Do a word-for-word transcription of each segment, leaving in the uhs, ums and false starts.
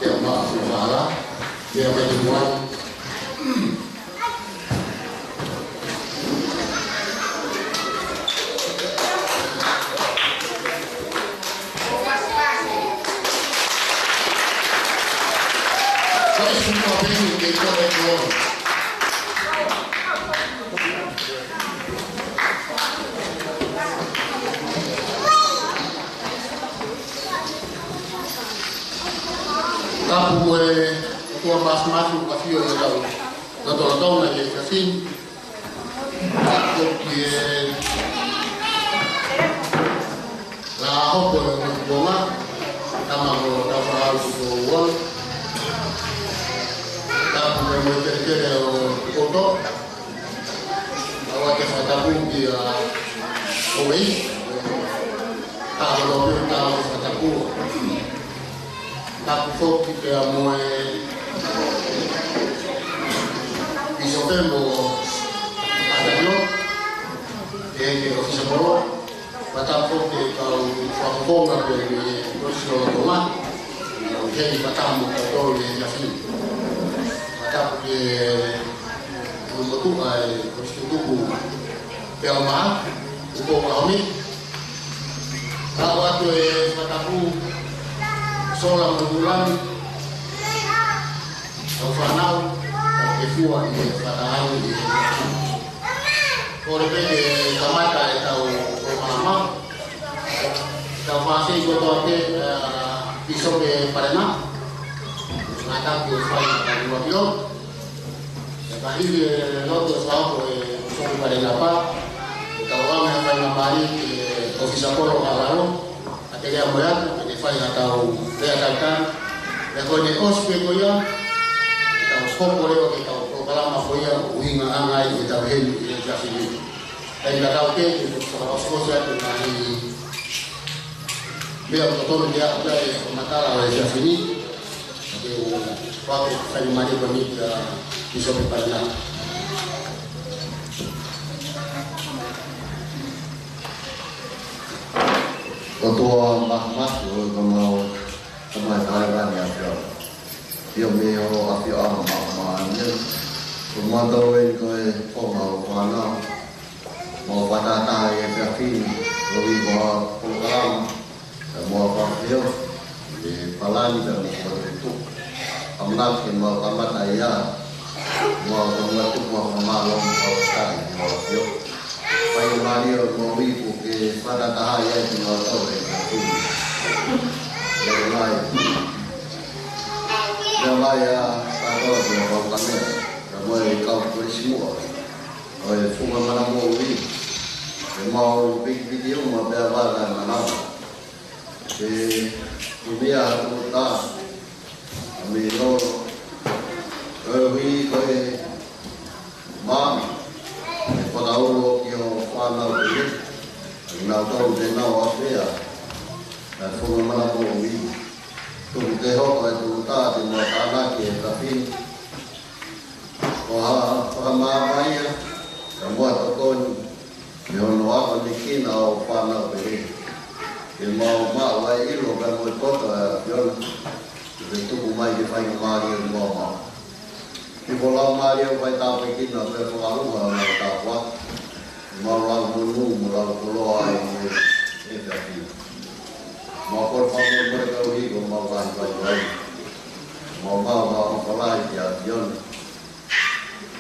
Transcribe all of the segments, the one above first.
Ke ma fufala, ke ma tuan. Sai suma peni ke ko e ko. Tapu e tua mas matu ka fio e tau. Tato tau na ke ka fin. Tapu ki e la hopo e bonga. Tama ko tau fa au ko wal. Tapu e mo kere kere o koto. Awa ke fakatapu ki a Owei. Ka ko lo pio ka ke fakatapu. Tapu foki pea mo e Pisope mo Atapio. E ke ofisa molo. Fakatapu foki kau fakakonga pea mo e Kolisi Lolotonga. Hei fakatapu mo kau tolu e Jafi. Fakatapu ke Ulu motu ai, ko si tutuku. Pea ma, uko ma homi. Ka watu e fakatapu, sola mo ulani. Tau fanau, tau ke fua i e fakahau i e. Kole pe ke kamata e tau o mama. Tau fasi ko to ke, eh, Pisope Palena. Ngata ki o fai ka ua pio. E kahi e loto e fao ko e Pisope Palena pa. Tau ame fai na mali e ofisa kolo ka lalo. A te lea mo atu, ke fai ha tau lea tau tau. E ko ne osi pe ko ia. Tau soko leo ke tau polokalama ko ia, uhinga angai e tau heni e tau heni. Kai ka tau ke, ke tau soko atu na i Mea o totonu ke aʻu ai e matala ʻo e Siasini. Ke u pake kai mani ko ni kia Pisope Palena. ʻOtua mahamasi ʻo e kamau, kamau e kalevani a fio. Fio me o a fio a ma, ma, ne. Ko matau e ko e konga ʻo fānau. Mau fakataha e efiafi ni, ʻo i ko ha polokalama, ʻe mau fakafio, e palani pea mo e tuʻu. ʻAmanaki ke mau kamata ia, mau kamata tuʻu ʻa mālō mo fakataha, mau fio. Faingamālie ʻo mau iku ke fakataha ia ki mau tau e efiafi ni. Lele mai. Lele mai a, kātoa ki a Paukamea, ka mo e kau Kolisi Muʻa. ʻO e Funga Mana Moʻui. ʻE mau pikipiki uma pea vaka e manava. ʻE umia atu ta. ʻA me lolo. Ko e hui ko e mami. ʻE fakaulo ki ho fānau pele. ʻE nau tau te nau afea. ʻE Funga Mana Moʻui. Tuku te hoko e tuku ta te mau tānaki e kafini. Ko ha fakamāmā ia, ka mua tokoni, me hono ako ni kina ʻo fānau pele. Ke mau maʻu ai ʻilo ka mo e kota ʻa Fiona, ke tuku mai ke faingamālie ʻo mau maʻu. Ki ko lau mālie ʻo fai tāpē kina pe fakaʻuha ʻo nau tāpua. Mau lau monu, mau lau koloa ai mo e efiafi. Mau kole fakamolemole kau hiko, mau kahi vai vai. Mau mau mau falahi ki a Fiona.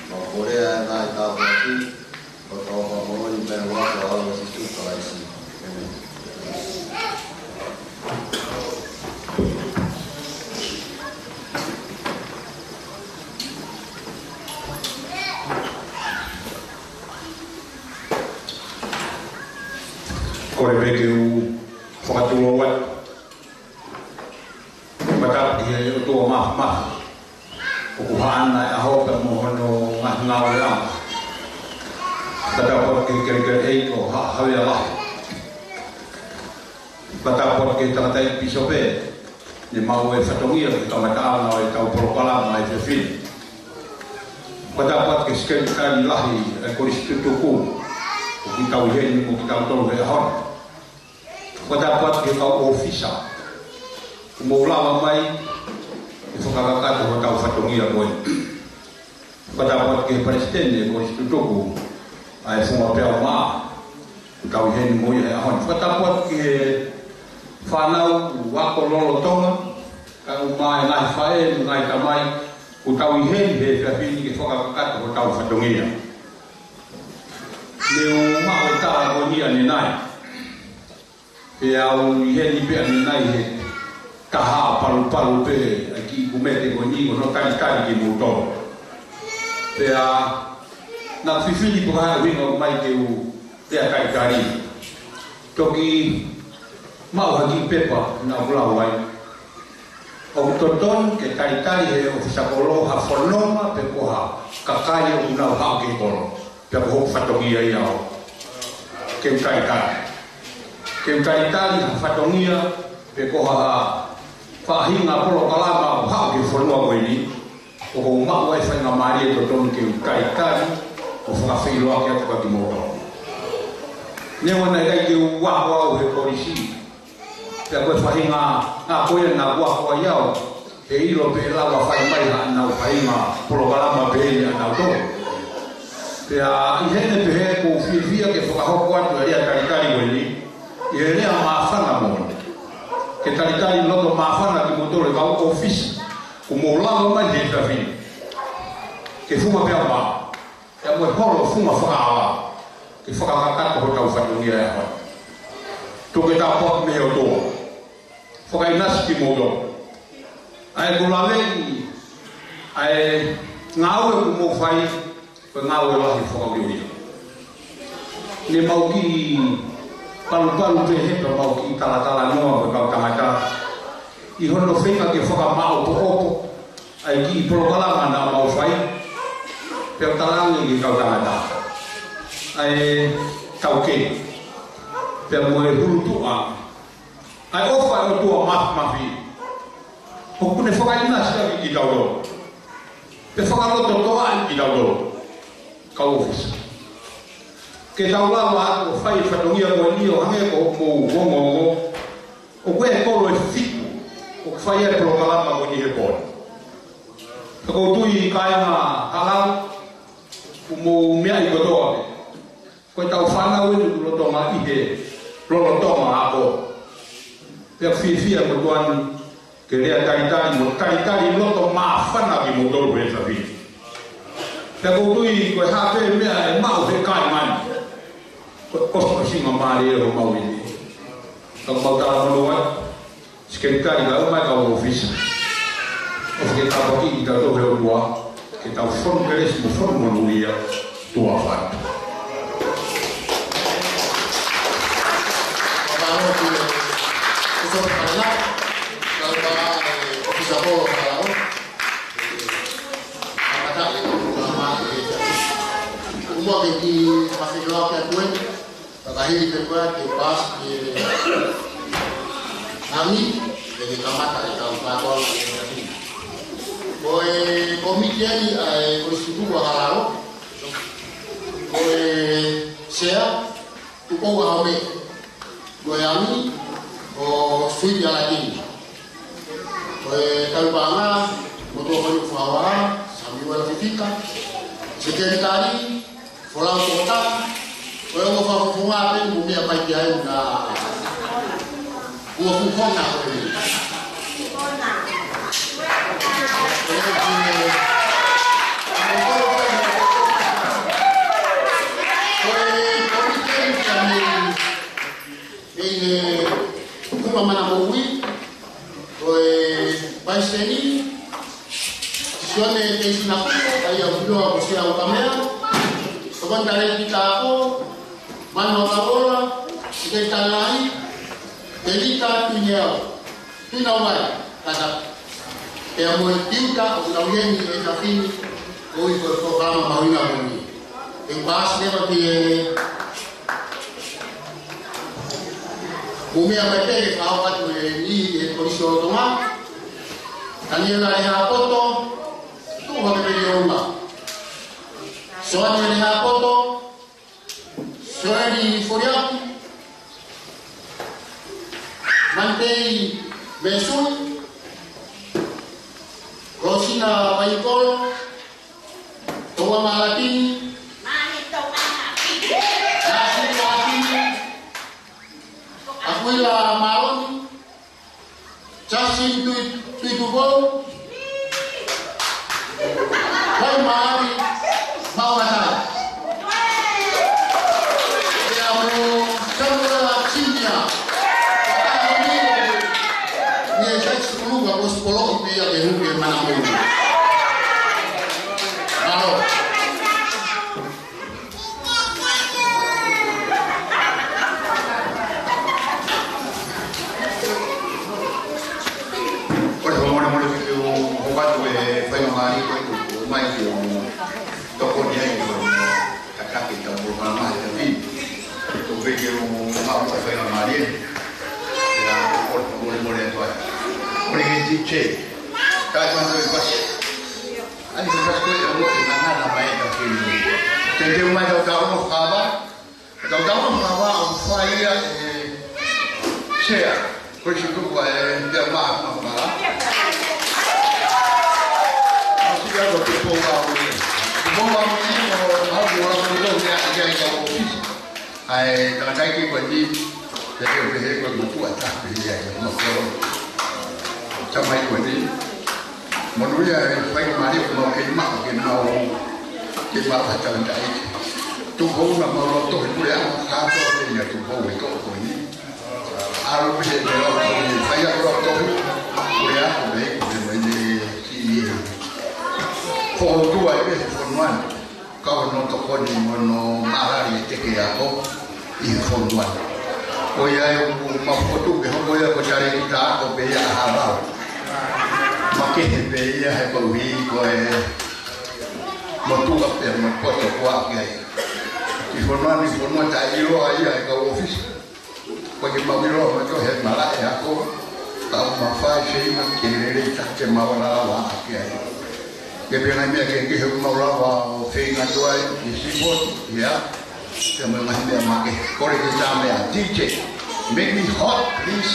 Mau kole ai ngaahi tāpuaki, ʻo tau fakamolemole pē ua ko ʻAlo Sīsū Kalaisi. ʻĒmeni. Kole pē ke u fakatulou atu. Fakatapu ki he ʻOtua Mafimafi. ʻOku haʻana e ʻaho pea mo hono ngaahi ngāue ʻa. Fakatapu ki he kelekele ʻeiki ʻo ha, Havea Lahi. Fakatapu ki he tangataʻeiki pīsope. Ne maʻu e fatongia ki he kamataʻanga ʻo e tau polokalama ʻa e efiafi ni. Fakatapu ki he sekelitali lahi ʻa e Kolisi Tutuku. ʻOku tau ʻi heni mo kitautolu he ʻaho ni. Fakatapu ki he kau ʻōfisa. Kuo mou lava mai, Fakakakato hotau fatongia ko ē. Fakatapu atu ki he Palesiteni, ko e situtuku ʻa e funga peau mā, ʻoku tau ʻi heni mo ia he ʻaho ni. Fakatapu atu ki he fānau ʻoku ako lolotonga, kae ʻumaʻā e ngaahi faʻē, ngaahi tamai, ʻoku tau ʻi heni he efiafi ni ke fakakakato hotau fatongia. Ne u maʻu e tala ko eni ʻanenai. Pea u ʻi heni pē ʻanenai he taha ʻo palupalu pē ʻa e kiʻi kumete ko eni ko hono talitali kimoutolu. Pea naʻe fifili pē ha ʻuhinga ʻomai ke u lea talitali. Toki maʻu ha kiʻi pepa naʻa ku lau ai. ʻOku totonu ke talitali he ʻōfisa kolo ha fononga pe ko ha kakai ʻoku nau haʻu ki he kolo. Pea ko hoku fatongia ia ʻo ke u talitali. Ke u talitali ha fatongia pe ko ha faʻahinga polokalama ʻoku haʻu ki he fonua ko eni, ʻoku ou maʻu ai e faingamālie totonu ke u talitali ʻo fakafeʻiloaki atu kia kimoutolu. Neongo naʻe ʻikai ke u ako au he kolisi, pea ko e faʻahinga ako ia naʻa ku ako ai au, he ʻilo pē ʻe lava fai mai haʻanau faʻahinga polokalama pehē ni ʻanautolu. Pea ʻi heʻene pehē ʻoku ou fiefia ke fakahoko atu e lea talitali ko eni, ʻi he lea māfana moʻoni. Ke talitali loto māfana kimoutolu e kau ʻōfisa, ʻoku mou lava mai he efiafi ni. Ke funga peau mā. Pea mo e holo funga fakaava ke fakakakato hotau fatongia he ʻaho ni. Tuku e tāpuaki mei he ʻOtua. Fakaʻinasi kimoutolu. ʻA ia ko e lave ʻi he ngāue ʻoku mou fai, ko e ngāue lahi fakauliulia. Ne mau kiʻi palupalu pē he pea mau kiʻi talatalanoa mo e kau tangata ʻi hono feinga ke fakamāʻopoʻopo ʻa e kiʻi polokalama naʻa mau fai, pea u talaange ki he kau tangata, ʻa e taukei, pea mo e hulutuʻa, ʻa e ʻofa ʻa e ʻOtua Māfimafi, ʻoku ne fakaʻinasi ʻaki kitautolu, pea fakalototoʻaʻi kitautolu, kau ʻōfisa. Ke tau lava atu ʻo fai e fatongia ko eni ʻo hangē ko hoʻomou ongoongo, ʻoku ʻi ai e kolo ʻe fitu ʻoku fai ai e polokalama ko eni he pō ni. Pea ʻoku ou tui kāinga Haʻalau, ʻoku mou meaʻi kotoa pē. Ko ʻetau fānau eni ʻoku lolotonga ʻi he lolotonga ako. Pea fiefia kotoa ni ke lea talitali mo talitali loto māfana kimoutolu he efiafi ni. Pea ʻoku ou tui ko e hā pē meʻa ʻe maʻu he kāinga ni, ko e ʻosi ʻosi ma mālie ʻo maʻu eni. Ka mau talamonū ai, sekelitali kae ʻumaʻā e kau ʻōfisa, ʻofa ke tāpuakiʻi kitautolu he ʻOtua, ke tau fonu kelesi mo fonu monūʻia. Tuʻa ʻofa atu. Fakalotu e ʻofa atu. Kau ka e ʻōfisa kolo ka lau. Kamata e kau ka ma e. Umua ke ki mafekiloa ke atu e. Ka ka hili pē ko ia ke paasi ke ami, ke ke kamata e kau kātoa e. Ko e kōmiti eni ʻa e kolisi tutuku ʻa Haʻalau. Ko e sea, Tupou ʻAhome. Ko e ami, ko Suiti ʻAlatini. Ko e kau paʻanga, Motuʻa Koni Fua, Samiuela Fifita. Sekelitali, Folau Tokotā. Ko e ongo fakafofonga pē mo meʻa mai ki ai na. Ua fufona ko eni. Ko e, ko e, ko e, ko e, Mei he Kupa Mana Moʻui, ko e Paiseni, Sione Teisinaku, ʻa ia ʻoku ʻiloa ko Sea ʻUkamea, Tokoni Talēkita Ako, Mano Kawola, Sekelitali Lahi, Telita Tuineau, Tuinaumai, Tata. Pea mo e tiuta ʻoku nau ʻi heni he efiafi ni, koeʻuhi ko e polokalama mahuʻinga ko eni. Ke u paasi leva ki he mou meʻa mai pē ke fakahoko atu e niʻihi he kolisi ʻo Tonga. Taniela Lehapoto, tuʻu hake pē ki ʻolunga. Soane Lehapoto, Soeli Foliaki, Manitei Mesui, Ina Vaikolo, Toa Malakini, Nasi Malakini, Akuila Maloni, Justin Tui-, Tuitupou, Vai Maari, Mauatai. Pea mo Samuela Junior. Pea mo ni, ni e sai sukulu ka pos polo i pea ke huke mana mo. Mālō. Ko e fakamolemole ke u hoko atu e faingamālie ko ē ʻoku ʻomai ke u tokoni ai ko e kakake ʻetau polokalama he efiafi ni. Ko e pē ke u maʻu e faingamālie. Pea ko e fakamolemole atu ai. Ko e kiʻi DJ. Kai ma e pasi. ʻAi, ko e pasi ko ē ʻoku ʻi ngana mai ka kiri. Te te mai tau tau no kava. Tau tau no kava ʻo fai ia e sea. Ko e situ kua e pia ma ma ma. Asi ia ko Tupou Maʻuli. Tupou Maʻuli ko au ko au ko au ia ia ka ofisi. ʻAi, tangataʻeiki ko eni, te te pehē ko e motuʻa taha pē ia, ia, motuʻa. Tamai ko eni, monūʻia e faingamālie ʻoku mau kei maʻu, ke mau, ke mau ha tangataʻeiki. Tupou na mau loto he pule ʻa kātoa pē ia Tupou e toʻo ko eni. ʻAlu pē he meʻa ko eni, fai ʻa loto he pule ʻa ko eni, ko eni, ko eni, ko eni. Ko ʻOtua ʻi he fonua ni. Kau no tokoni mo no mālali e teke ako ʻi he fonua ni. Ko ia ʻoku mau fokotuʻu ke hoko ia ko e talēkita ako pē ia ʻa Halau. Makehe pē ia he koeʻuhi ko e motuʻa pē mo e poto kuo aʻu ki ai. ʻI he fonua ni, fonua taʻeʻiloa ia ʻe he kau ʻōfisa. Ko e kiʻi mau ʻilo mo e tohi he malaʻe ako, ka ʻoku mau fai feinga ke lelei taha ke mau lava ʻaki ai. Ke pehē ngaahi meʻa kehekehe ʻoku mau lava ʻo feinga atu ai, ʻi he sipoti, ia, pea mo e ngaahi meʻa makehe. Kole ke tā meʻa, DJ, make me hot, please.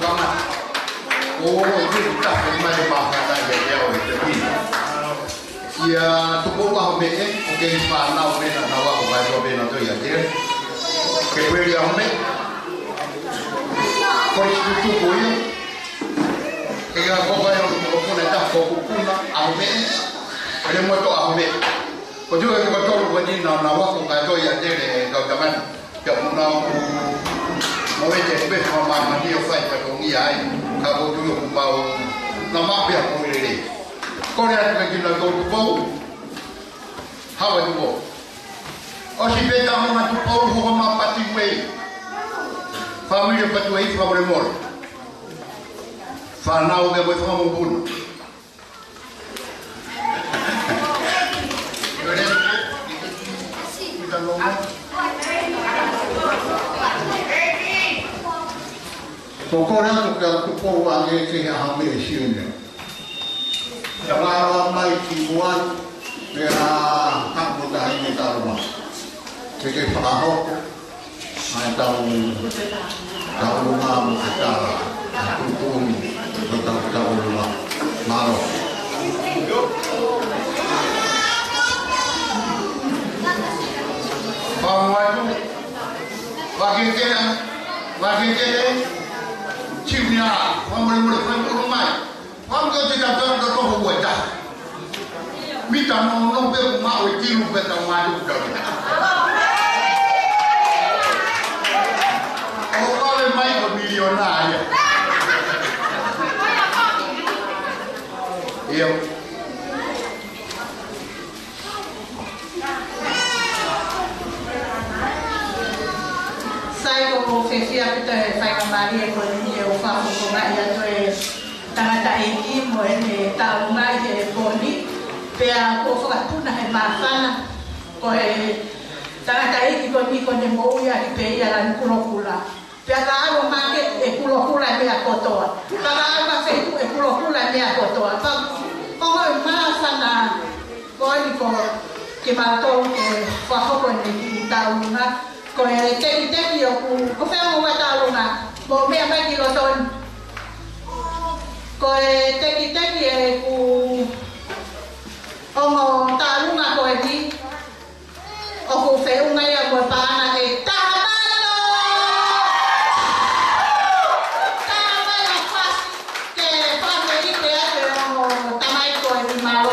Fanga. ʻO, ʻo, ʻo, tafe mai mahana ia ia ʻo e te pina. Ia Tupou ʻAhomeʻe, ʻoku kei fānau pē naʻa nau ako mai ko pē naʻa nau ʻi ʻAtele. Kepueli ʻAhomeʻe. Kolisi tutuku ia. Kei ako mai ʻo Tupou Puna, tafe ko Kupuna ʻAhomeʻe. Pele moto ʻAhomeʻe. Ko Tupou ko Tupou ko eni naʻa nau ako mai ko ʻi ʻAtele, kau tamani. Kia Puna ʻoku mo e te pe fa ma ma ni ʻo fai fatongia ai, ka ko Tupou ʻoku mau na ma pea ko lele. Kole atu ke kina ko Tupou, hawa Tupou. ʻOsi pē ta mo ma Tupou, hoko ma Patuʻi. Fāmili Patuʻi, fakamolemole. Fānau ke mo e fanga mo Puna. Ko kole atu kia Tupou ange ke ha hame e sione. Ia lava mai ki muʻa, pea haʻu mo tahi me taluma. Ke ke fakahoko. Mai tau, tau luma mo ke tala, tau tui, mo tau tau luma. Mālō. Fakamolemole, fakekea, fakekea, Junior, fakamolemole, fakamolemole mai. Fanga te ta ta ta ko ua ta. Mita no no pe ko ma o tilu pe ta ma tu ta. O ka le mai ko milionaria. Ia. Sai ko fefia pita e fai ka mali e ko ni e o fa ko ko ngai atu e tangataʻeiki mo ʻene taʻu mai he poni, pea ko fakapuna he māfana, ko e tangataʻeiki ko ni ko ne moʻui ʻaki pē ia lani kulokula. Pea ka ʻalu ma ke e kulokula e meʻa kotoa. Pea ka ʻalu ma feituʻu e kulokula e meʻa kotoa. Pea ko e māfana ko eni ko ke mātou ke fakahoko ʻene kiʻi taulunga. Ko e tekiteki ʻoku, ko fē mo ua taulunga, mo meʻa mai ki loto ni. Ko e tekiteki ʻeku ongo taulunga ko eni, ʻoku feʻunga ia mo e paʻanga ʻe taha mano. Taha mano fasi ke fāmili pea ke ongo tamai ko eni mālō.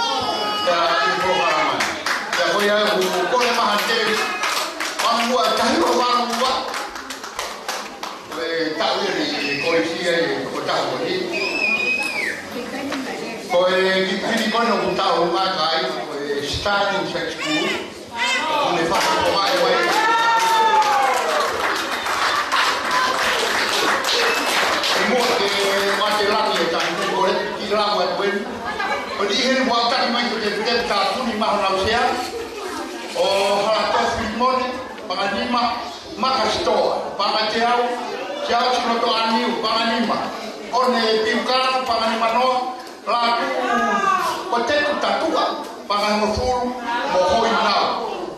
Pea ʻi he polokalama ni. Pea ko ia ʻoku kole mai ha teu. Ua noa taha hiva valu ua. Ko e taʻu eni ʻe kolisi ai e tokotaha ko eni. Ko e kiʻi pili ko eni ʻoku tau ʻomai ai, ko e Starling Sex School. ʻOku ne fakatokangaʻi mai. ʻI muʻa ke mate langi e taimi, ko e kiʻi lau atu eni. Ko e niʻihi eni ʻoku taki mai ko e tefitefi, tāpuni mai honau sea. ʻO Halatoa Filimone, paʻanga nima, Maka Sitoa, paʻanga teau, Siaosi Lotoʻaniu, paʻanga nima, ʻOne Piukala, paʻanga nima noa, Lātū, ko Tetu Tatua, paʻanga hongofulu, mo Hoinau.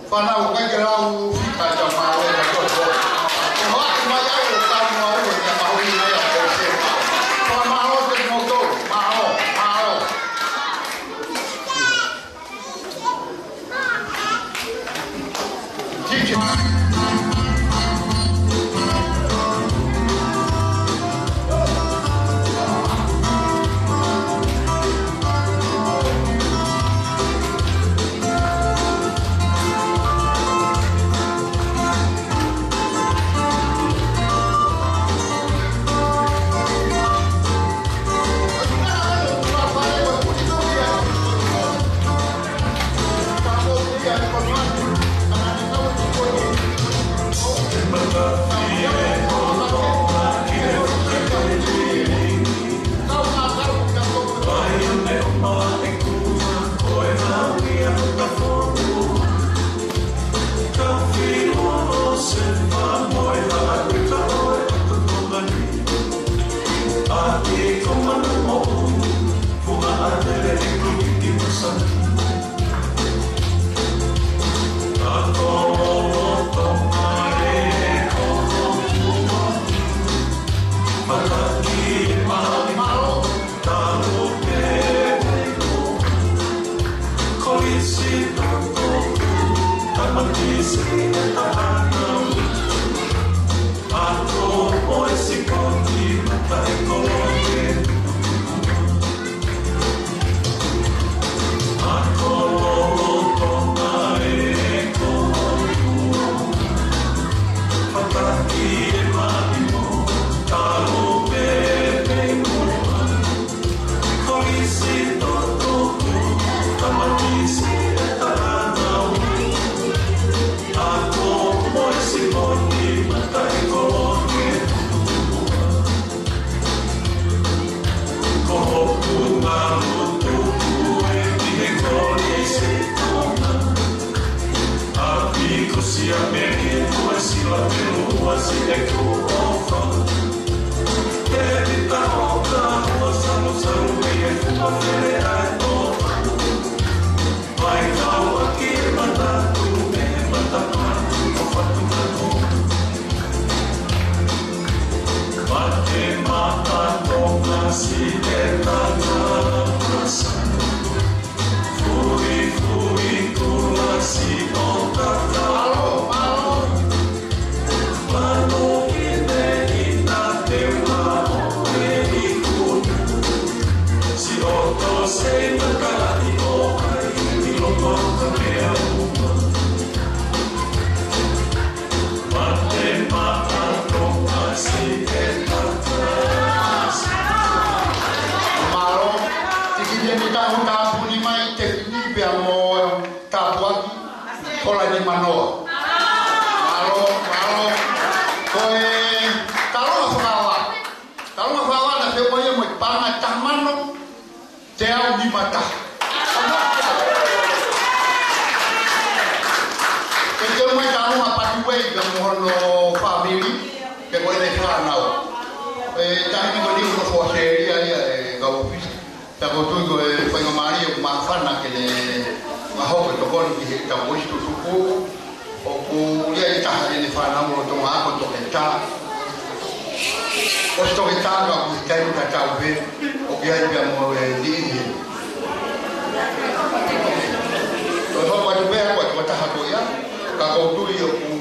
Fānau, ʻikai ke lau fika ia, mālō e ka toko. Ko hoʻo ʻai mai au ʻo kau mo au ʻo ia mahuʻinga ia ʻo se. Fakamālō atu kiate kimoutolu, mālō, mālō. Mālō, tiki te mi tahu tāpuni mai, te fini pea mo tāpuaki, kola ni manoa. Mālō, mālō. Ko e talonga fakaava. Talonga fakaava naʻe fai mai mo e paʻanga taha mano, teau nima taha. Ke te mai talonga patu wei ka mo hono fāmili, ke ko ʻene fānau. E, taimi ko eni ʻoku nofo Australia ia e kau ʻōfisa. Pea ʻoku ou tui ko e faingamālie ʻoku māfana ke ne fakahoko e tokoni ki he tau ʻosi tutuku. ʻOku ʻi ai e taha ʻene fānau lolotonga ako toketā. ʻOsi toketā ka ʻoku ʻikai ke tatau pē. ʻOku ʻi ai pea mo e niʻihi. Ko e hoko atu pē ʻa e tokotaha ko ia. Ka ʻoku ou tui ʻoku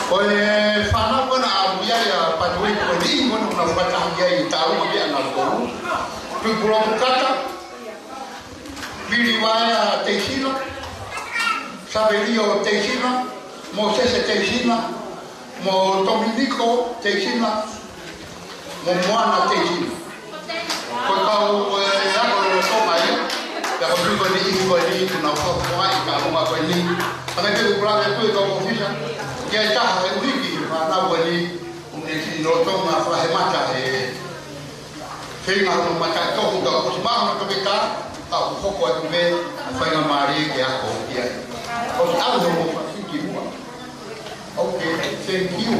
Ko e fānau ko ena ʻa Muiai ʻa Patuei ko eni, ko ena ʻoku nau fakataha ki ai ʻi Tauma ki ana ko Tui Pulotu Kata, Vili Vaea Teisila, Savelio Teisila, Mosese Teisila, mo Tominiko Teisila, mo Moana Teisila. Ko e kau ko e ako lolotonga ia, pea ko e tui ko eni, ʻi ko eni, ʻoku nau fakafofongaʻi ʻi Tauma ko eni. Hangē pē ko e kula e tui ko e ʻōfisa, ke ai taha he ʻuhiki, fānau ko eni, ʻoku ne siʻi lolotonga fakahemata he feinga hono mataʻitohi ka ʻosi maʻu hono toketā, ka ʻoku hoko atu pē ʻa e faingamālie ke ako ki ai. ʻOsi ʻalu hono fakasiki mua. Okay, thank you.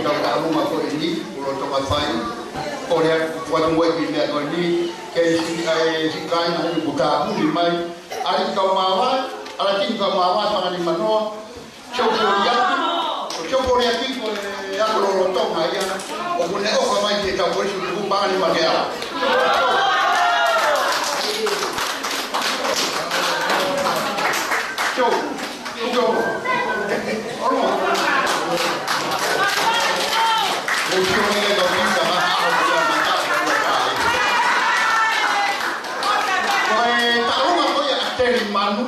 Tau tālunga ko eni, kuo lolotonga fai. Kole atu ʻoku ʻi ai e meʻa ko eni, ke si ai si kai na ni kuo tāpuni mai. ʻAliki kau māvae, ʻAliki kau māvae, paʻanga nima noa. Sio ko ia, sio ko ia ki ko e ako lolotonga ia. ʻOku ne ʻofa mai ke tau ko e sio ko paʻanga nima noa. Sio. Sio. ʻOlua. ʻO sio mai ka kita ma ha o ia ma ka. Ko e tālunga ko ia ʻa Teli Manu,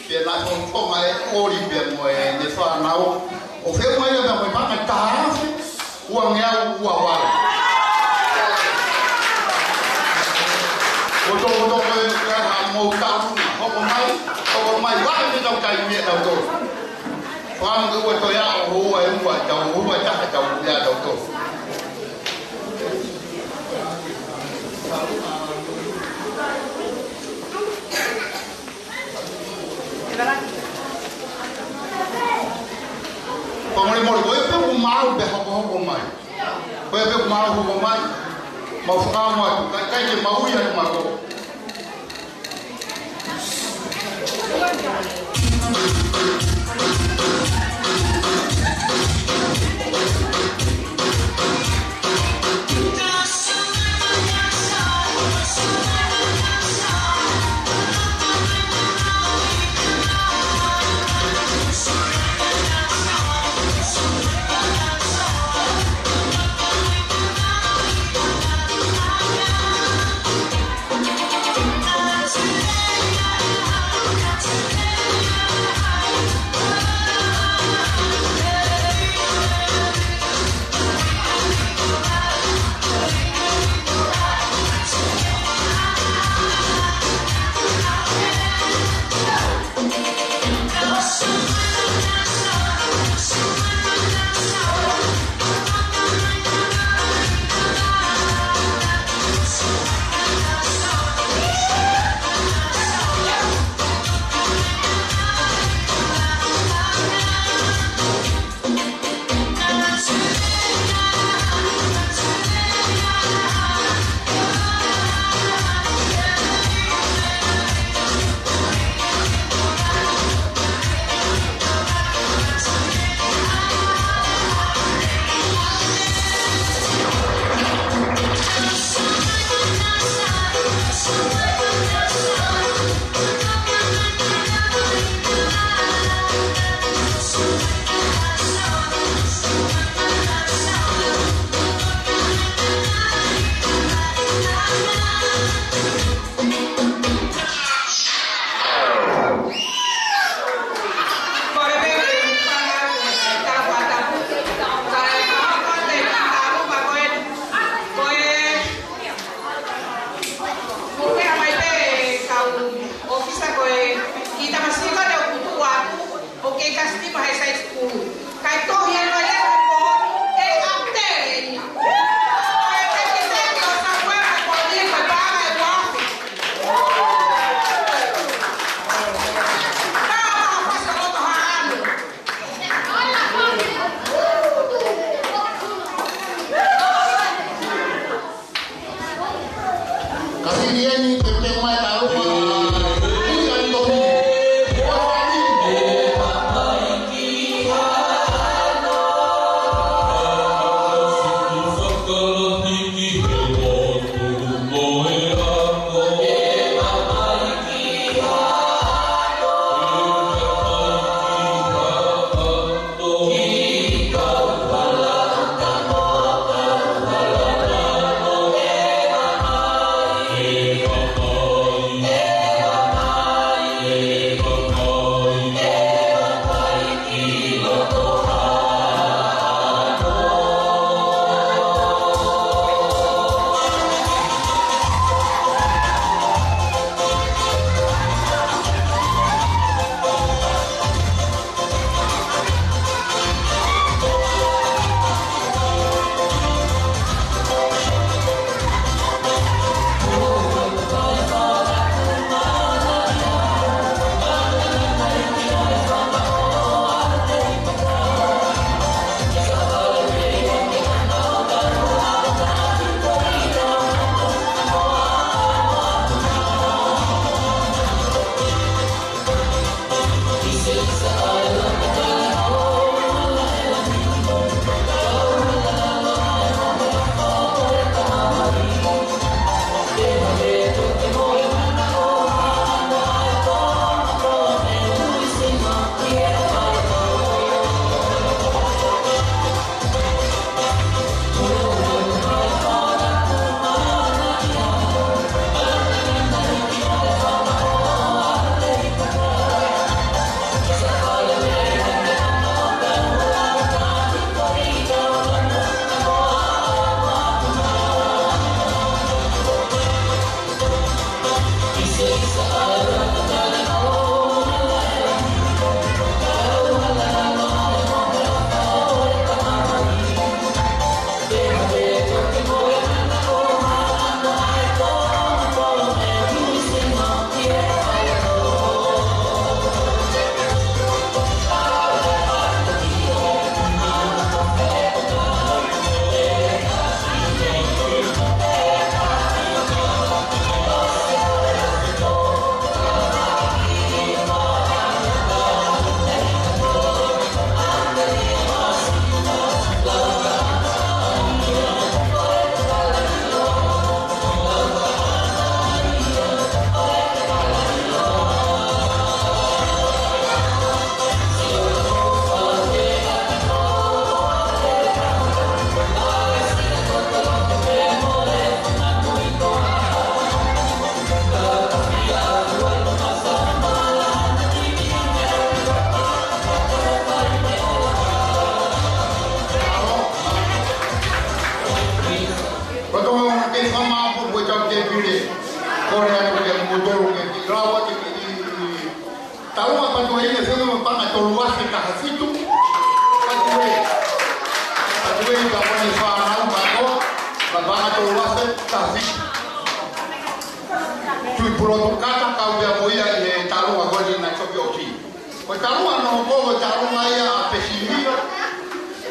pea naʻe fōtunga e ʻoli pea mo ʻene fānau. ʻO fē mai ia pea mo e paʻanga taha afe, ua ngeau ua valu. ʻO tō, ʻo tō ko e, ko e ha mo tālunga, hoko mai, hoko mai, vale me tau kai mea tau tō. Fānau ke ua toe aʻu, ua e ua, tau ua e taha, tau ua tau tō. Fakamolemole, ko ia pē ʻoku maau pē hokohoko mai. Ko ia pē ʻoku maau hoko mai. Mau fakamolemole, kai, kai ke mau ia ni mako.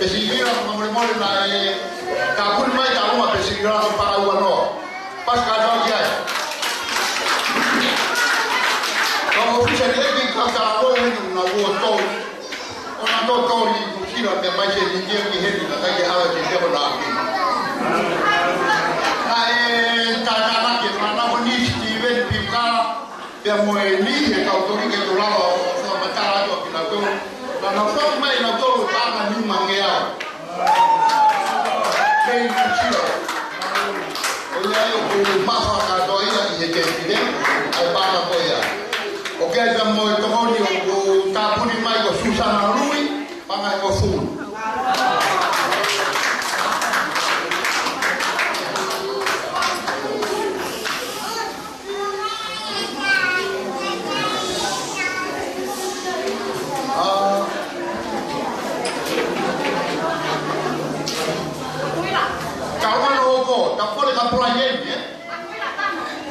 Pēsilivila, fakamolemole naʻe tāpuni mai Taʻaluma Pēsilivila ko Pangauanoa. Pasi kātoa ki ai. Kau ʻōfisa ni ʻEiki, kau talavoa heni ʻo na vuo tolu. ʻO na tō toli Nuʻusila pea mai se ni kia ki heni ka kai ke ʻave ke te ko na ake. Naʻe tātānaki ʻe Fānau ko Nisi Steven Piukala. Pea mo e niʻihi ʻe kau toli ke tau lava ʻo fakamatala atu ʻa kinautolu. Naʻa nau fai mai nautolu ʻa e paʻanga nimangeau. Kei Nuʻusila. ʻOku ʻi ai ʻoku mafa kātoa ia ʻi he tēpile, ʻa e paʻanga ko ia. ʻO kei pea mo e tokoni ʻoku tāpuni mai ko Susana Lui, paʻanga ʻe hongofulu. Ka ʻoua naʻa hoko, ta pole ka pula yen, ē?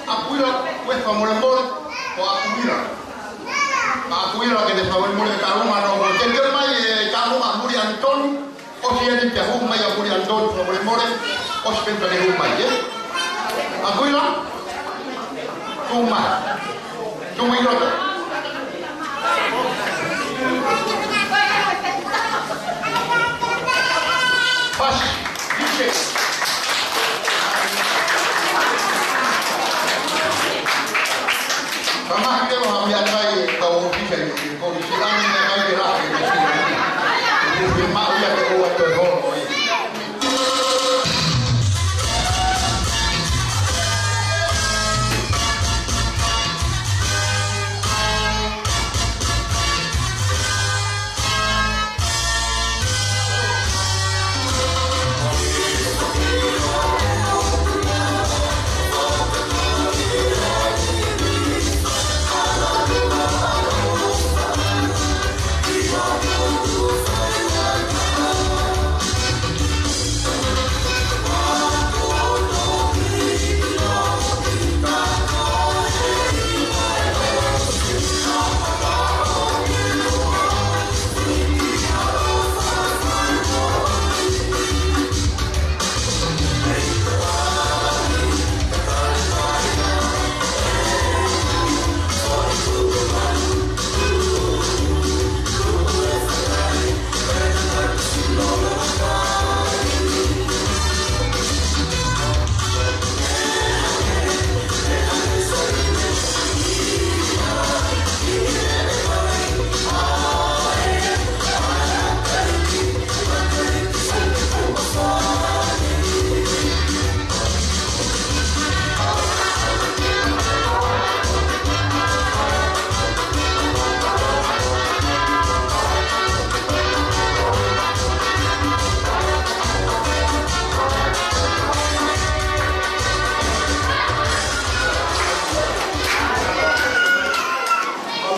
ʻAkuila, ʻoua fakamolemole, ko ʻAkuila. ʻAkuila ke ne fakamolemole, ka ʻoua naʻa hoko. Te te mai, ē, ka ʻoua Muli Anitoni. ʻOsi eni pea hū mai ʻa Muli Anitoni, fakamolemole, ʻosi pē pea ke hū mai, ē? ʻAkuila? Tuʻu mai. Tuʻu mai loto. Pasi. Ike. Ka mahi ke lo ha mea kai e kau ʻōfisa ni. Ko e siʻi ange mea kai ke lahi, ko e siʻi ange. Ko e siʻi maʻu ia ke ʻoua toe holo ia.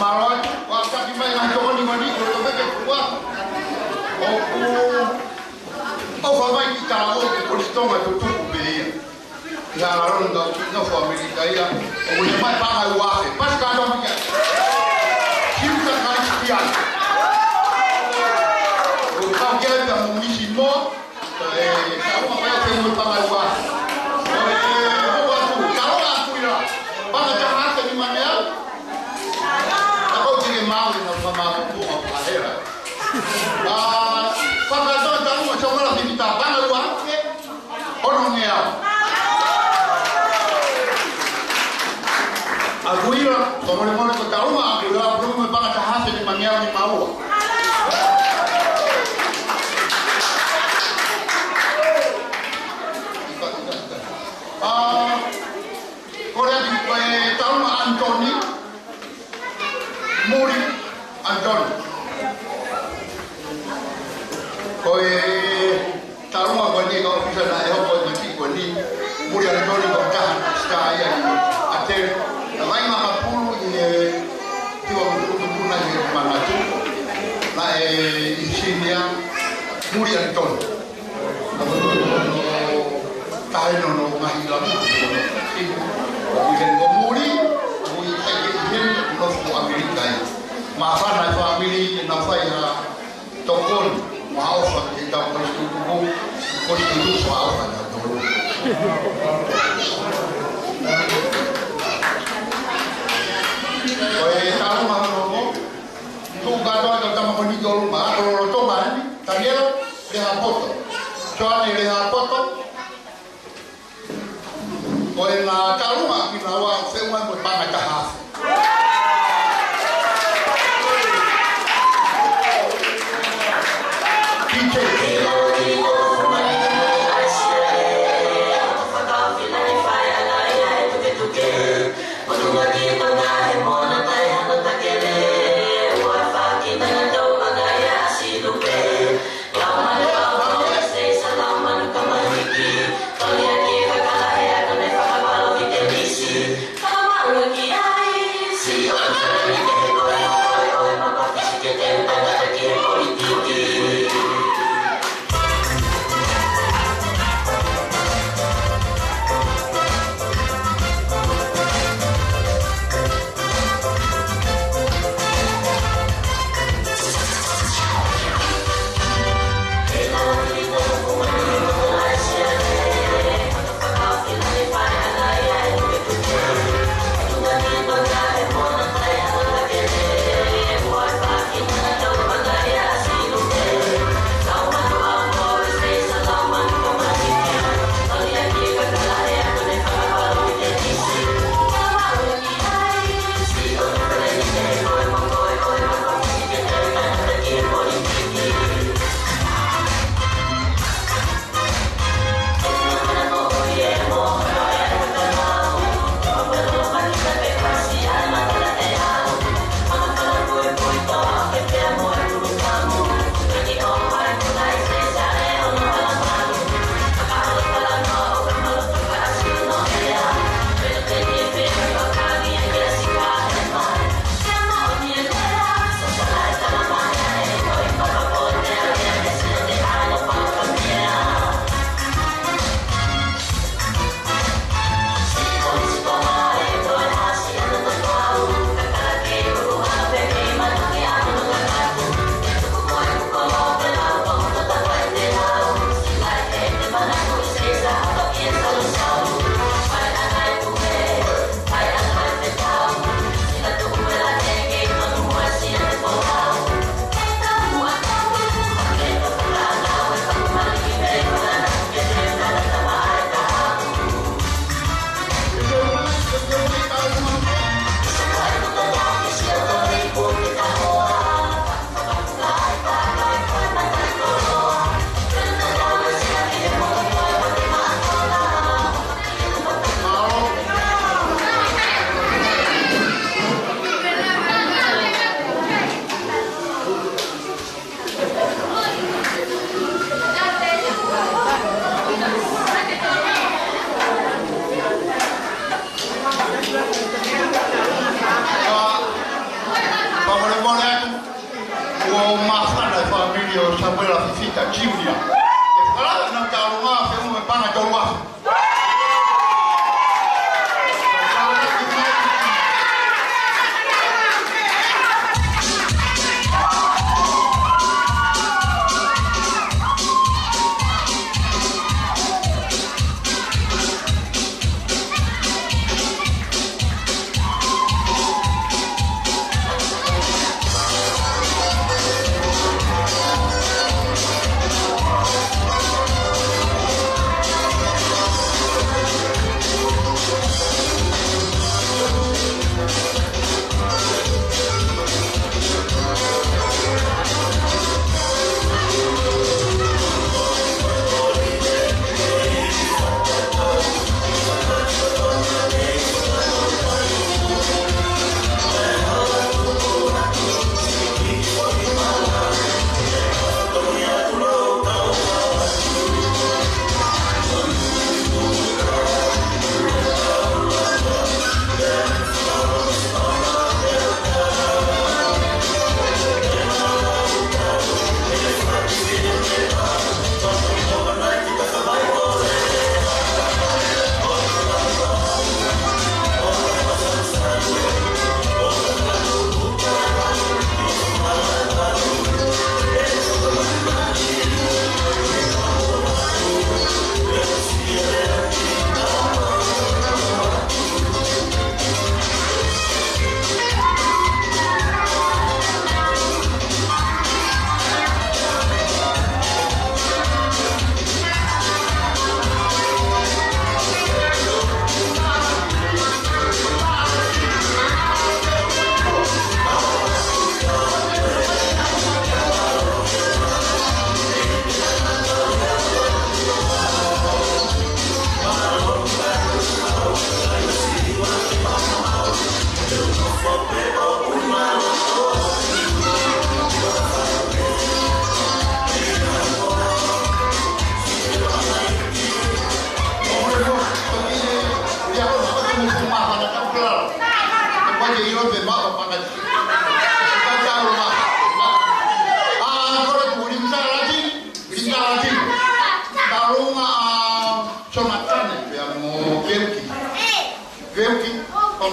Mālō atu, ʻoku taki mai ngaahi tokoni mani, ko e tokeke kua. ʻOku, ʻoku fai mai ki Kalaua ki Kolisi Tonga tutuku pē ia. ʻI he ʻalu ʻa e kau kiʻi nofo ʻAmelika ia, ʻoku ne mai paʻanga ʻe ua afe. Pasi kātoa mai ki ai. Siuta Kalisitiane. ʻOku kau ki ai pea mo Misi Moa. Ē, ka ua mai pē mo paʻanga ʻe ua afe. Ē, ʻoku atu, ka ua atu ia. Paʻanga taha afe nimangeau. Ka ʻoku te ke maʻu ʻi he nau fama kupu ʻa Pahela. ʻA, fakatau tau ma songala ki kita paʻanga ʻe ua afe. Ono ngeau. ʻAkuila, fakamolemole ko Tauma, ʻAkuila, ʻaku mo e paʻanga taha afe nimangeau nimaua. ʻA, kole atu ko e Tauma Anitoni. Muli Anitoni. Ko e Tauma ko eni ka ʻōfisa naʻe hoko ʻi he mati ko eni. Muli Anitoni ko e taha star ia ʻi ʻAtele. Naʻe vaimaka pulu ʻi he tiwa kutukutu puna ʻi he manatu. Naʻe ʻi he senior Muli Anitoni. Tahe nono mahi lamu. Ko Muli, ko Muli, ko Muli, ʻi he nofo ʻAmelika ia. Māfana e fāmili, ʻenau fai ha tokoni. Maʻofa ke tau kolisi tutuku, kolisi tutuku maʻofa na tolu. Ko e tau maʻofa, tuku kātoa e tama ko eni tolu, ma ko lolotonga eni, Taniela Lehapoto, Joane Lehapoto, ko e ngaahi tau maʻofa kinaua, feʻunga mo e paʻanga ʻe taha afe. Fakamolemole atu, ʻoku māfana e fāmili ʻo Samuela Fifita Junior. ʻE fakalaka ʻenau tau maʻofa feʻunga mo e paʻanga ʻe tolu afe.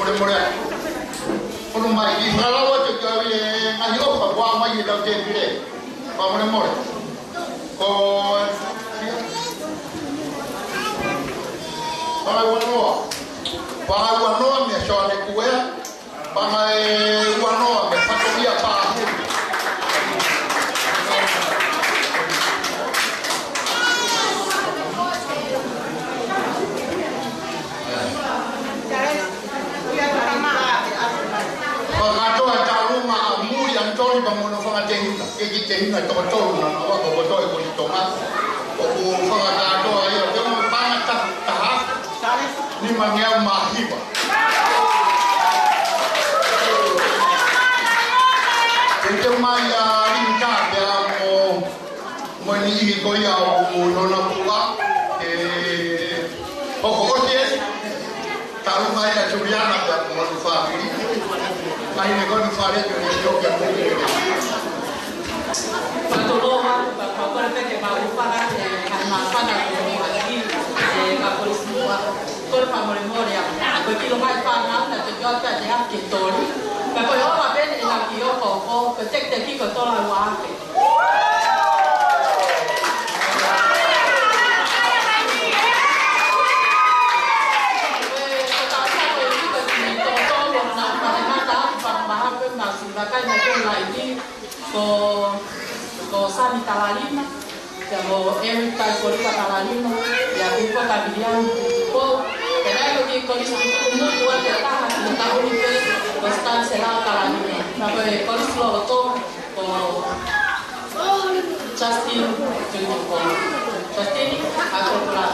Molemole. Ono mai ki fakalau atu ki he ngaahi ʻofa kuo ʻomai ʻe he tau tēpile. Fakamolemole. Ko Pangai Uanoa. Pangai Uanoa mei Soane Kuea. Pangai Uanoa mei Fatongia Pāhuli. Fakakātoa e taʻolunga ʻa Mui ʻAnitoni pea mo hono fanga tehina, ke ki tehina toko tolu naʻa nau ako kotoa ʻi Kolisi Tonga. ʻOku fakakātoa ia, ke ʻomai paʻanga taha, taha, nimangeau mā hiva. Ke te mai ʻa Linda pea mo Mo e niʻihi ko ia ʻoku nau puʻa, ʻe, ʻoku ʻosi ē, talu mai ʻa Juliana pea mo hono fāmili. Ka ʻi he ko e fale ke ne ʻio ke mo ke. Patoloha, pa, pa, pa, pe ke mau fana, ʻe, hai mau fana ko mo aki, ʻe, ka Kolisi Muʻa. Ko e fakamolemole ā, ko e kilo mai fānau, naʻa te kio pea te hake toli. Pea ko e ola pē ʻe na ki ʻo ko, ko, ko e tekiteki ko e tola ua afe. Ko, ko Sami Talalima, pea mo Eric Taifolipa Talalima, pea mo Pita Viliami Tutupo, pea naʻe ko e kiʻi kolisi tutuku muʻa ʻe taha, ʻi he taʻu ni pē, ko Staniselao Talalima, pea ko e kolisi lolotonga, ko Justin Tutupo. Justin, a ko pula.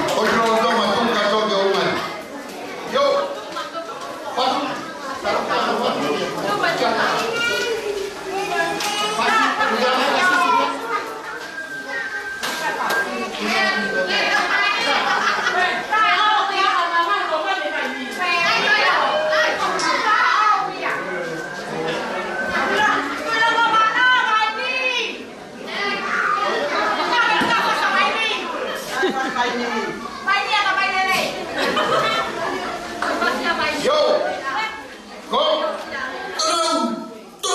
Ko e lolotonga tuʻu kātoa ki ʻolunga. Yo. Patu. Yo. Go. Go.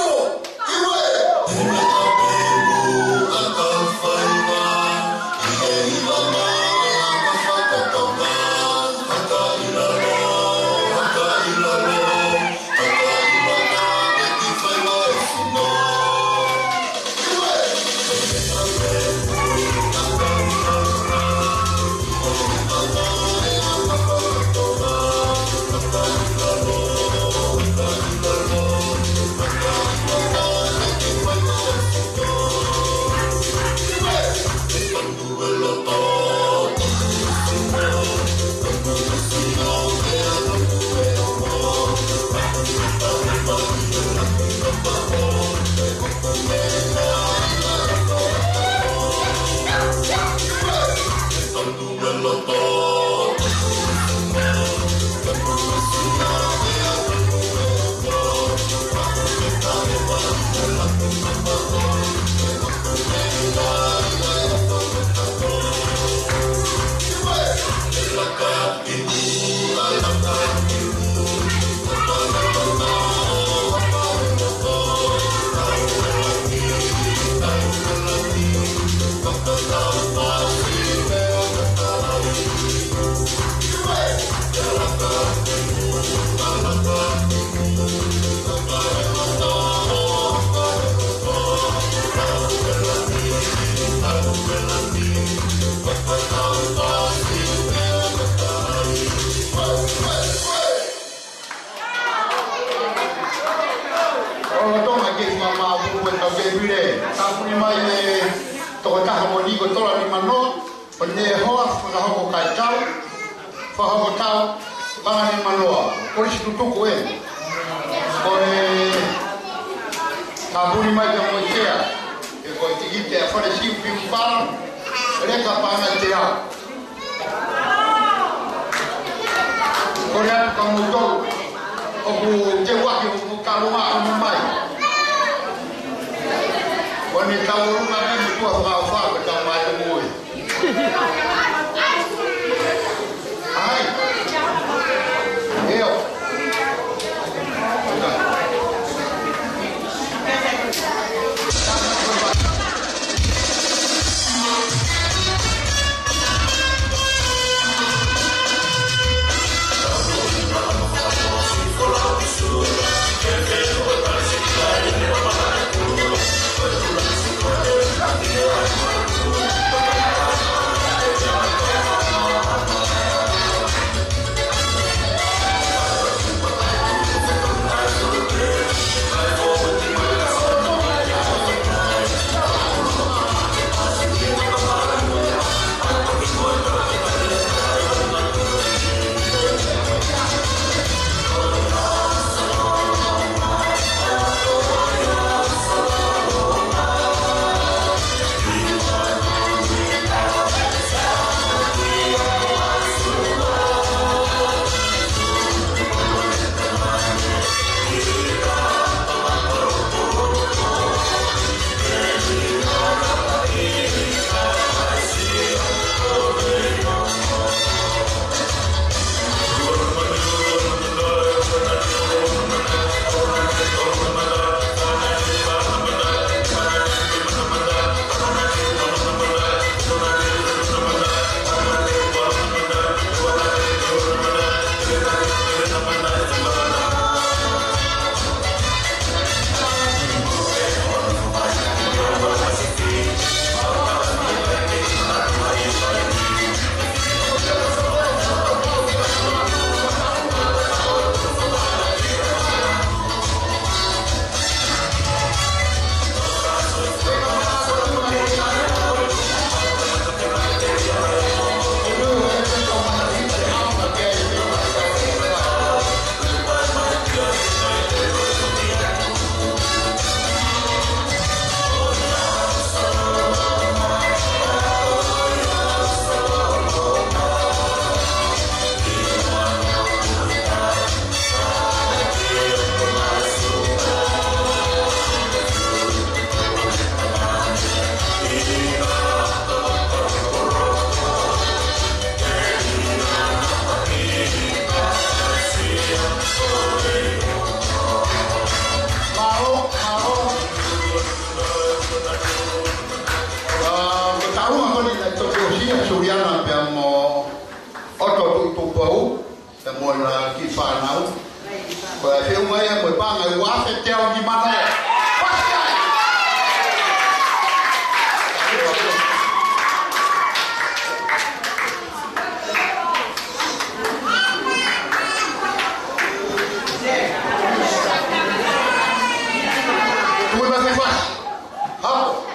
Lolotonga ke fai maʻu ʻa e tau tēpile. Tāpuni mai ʻe he tokotaha ko eni ko Tola Nimanoa, ʻo ne hoa fakahoko kae tau, fakahoko tau, paʻanga nimanoa, kolisi tutuku ē. Ko e tāpuni mai ka mo e sea, ʻe ko e tikite ʻa Fale Siu Piu Pala, leka paʻanga teau. Kole atu kia moutolu ʻoku teu ʻaki hoʻomou kalunga ʻo mai. Ko ʻene tau ʻolunga pē mo tuʻa fakaʻofa ko e tau mai te moe. ʻE ʻunga ia mo e paʻanga ʻe ua afe teau nima noa. Fasi ai! Tui mai fasi. Hapo.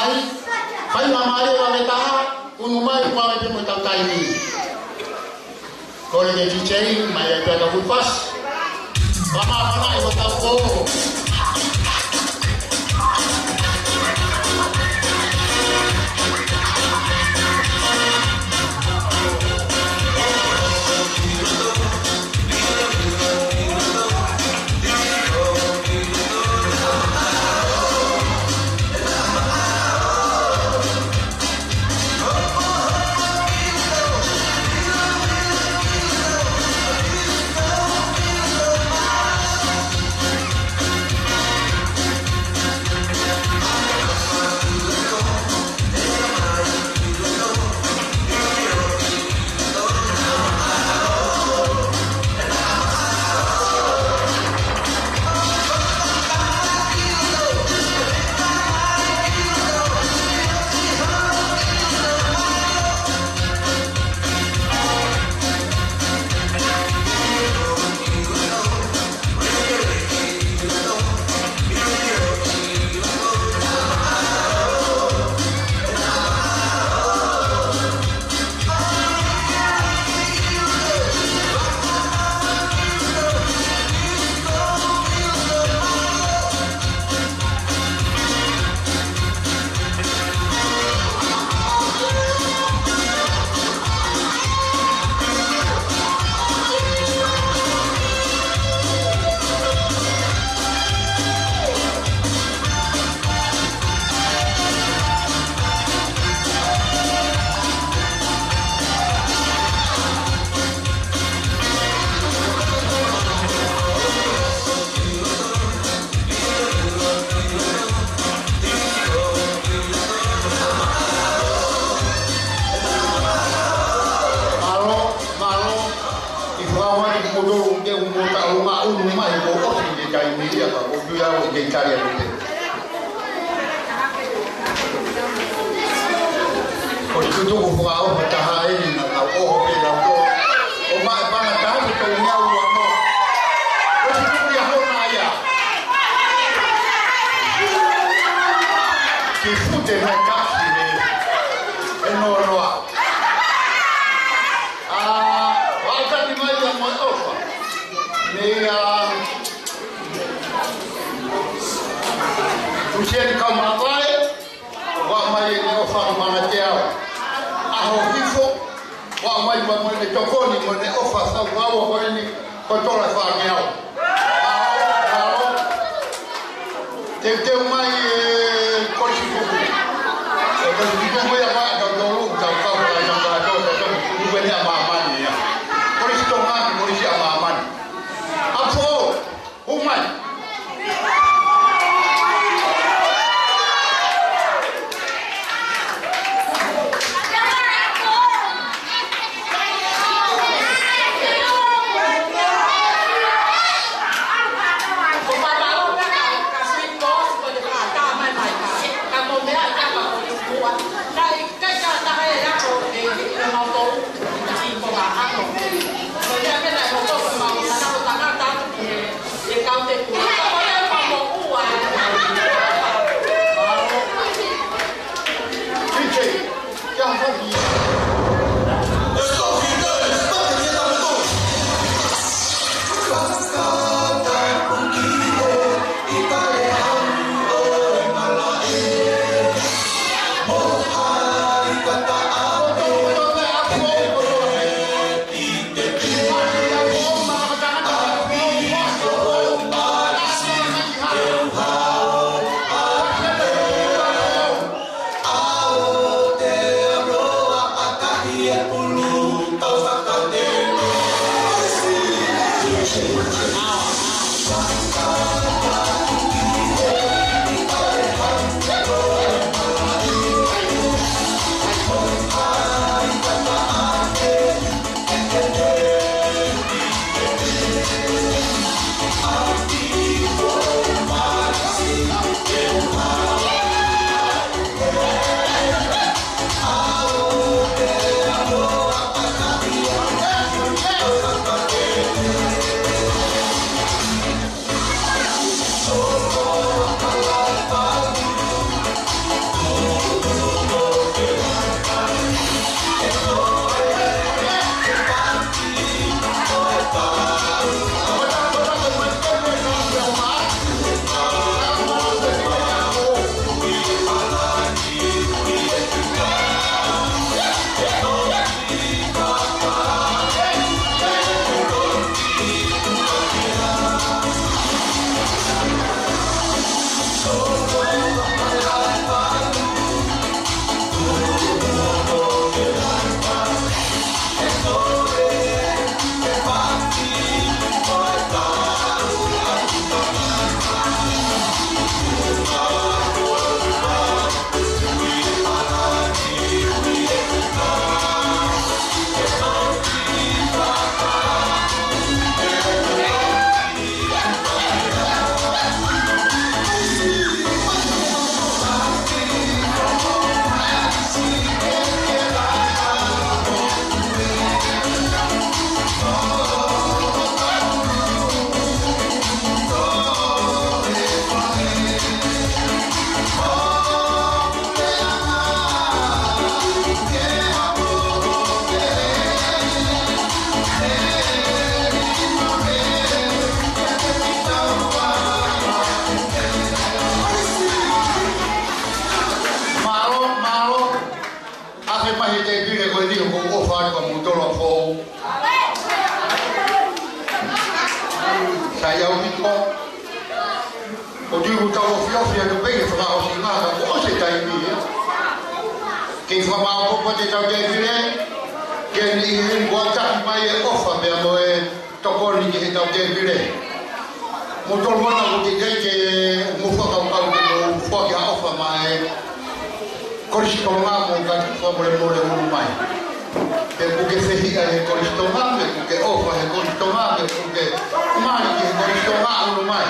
Fai mai mālie vave taha, unu mai, ua mai pē mo e tau taimi. Kole ke D J, mai ai pē ʻa e kau fuʻu pasi. Fakamāfana ʻi hotau pō. Mālō, mālō. ʻI he fakaʻamu ʻa kimoutolu ke u mo ta o ma unu mai ko ʻosi ke kai mili a ka ko tui au ke kai a kute. Ko e tutuku fakaʻofa taha eni naʻa tau ʻoho pē lau ko. ʻO maʻu e paʻanga taha ko tau meʻa ua mo. Ko e tutuku ia hona ia. Ke fute mai kafi he. E noa noa. ʻA, ʻoatu mai ia mo e ʻofa. Meia Lusiani Kaumavae, ʻoatu mai e ʻofa mana te au. ʻAho hifo, ʻoatu mai mo e tokoni mo e ʻofa sau au ko eni, ko Tola Fāngeau. Teuteu mai e Kolisi Tuku. E Kolisi Tuku ia ka tau tolu, tau kau ka tau kau tau tau tau tau tau ʻa māmani ia. Kolisi Tonga, Kolisi ʻa māmani. ʻApo, ʻomai. Mai he tēpile ko eni ʻoku ou ʻofa atu ʻa moutolu ʻa Fou. Sai ʻaupito. ʻOku ou tui ʻoku tau ofiofi atu pē ke fakaʻosinga ka kuo ʻosi e taimi, ē. Kei fakamāʻopoʻopo atu ʻetau tēpile, ke ne ʻi heni kuo taki mai e ʻofa pea mo e tokoni ki heʻetau tēpile. Moutolu ʻoku teʻeki ke mou fakakaukau ke mou foaki ha ʻofa maʻa e Kolisi Tonga mo ka tufa molemole ʻulu mai. Pe ʻoku ke fehiʻa he Kolisi Tonga, pe ʻoku ke ʻofa he Kolisi Tonga, pe ʻoku ke mali he Kolisi Tonga, ʻulu mai.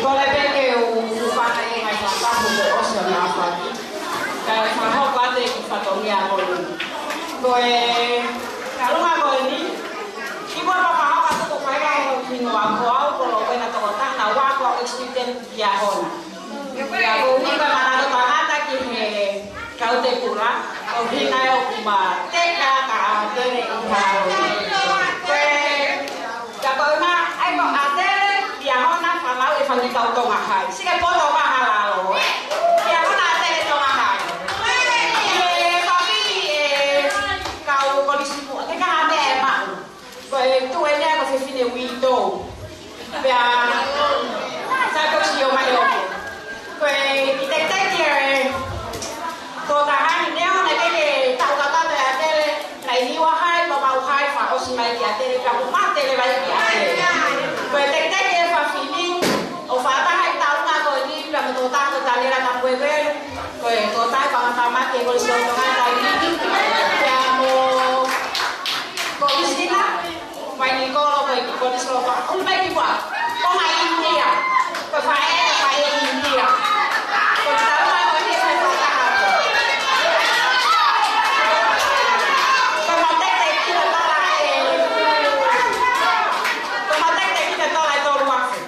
Kole pē ke u fakaʻi mai fakamu ko oso na fa. Ka e fakahoko atu e kiʻi fatongia ko eni. Ko e kalunga ko eni, kimuʻa pea fakahoko atu ko e faʻahinga ʻo e hingoa ko au ko Lowena Tokotaha, naʻa ku expected ʻi he ʻaho na. Pea ko e ʻuhinga manako tangata ki he kau tēpile, ko e ʻuhinga ia ʻoku ma teka ka ʻAtele ʻi he ʻaho ni. Ko e, ka ko e ʻuhinga, ʻai ko ʻAtele, ʻi he ʻaho na fanau e fanga kau Tonga Hai. Sike poto mahalalo, ē? ʻI he ʻaho na ʻAtele Tonga Hai. ʻI he fafili e kau kolisi muʻa, ke ka ha meʻa ʻe maʻu. Ko e tuʻu eni ia ko e fefine uitou. Pea, sa tau sio mai ʻo. Ko e kiʻi tekiteki e tokotaha ni, neongo naʻe ʻikai ke taʻu kakato ʻe ʻAtele, naʻe ʻi Niua Hai, Vavaʻu Hai, fakaʻosi mai ki ʻAtele, pea kuo mate leva ia ki ʻAtele. Ko e tekiteki e fafine, ʻo fakataha ʻi he taʻu na ko eni, pea mo e tokotaha ko Taniela Tapuevelu, ko e tokotaha fakatamaki e Kolisi Tonga Tainiki, pea mo Komisina, mai ni kolo ko e kiʻi kolisi loto. ʻUlu mai ki pua. Ko mai ʻInitia. Ko e faʻē, ko e faʻē ʻInitia. Ko e tau mai ko e faʻē fakataha. Ko e mateʻi kita tola e. Ko e mateʻi kita tola e tolu afe.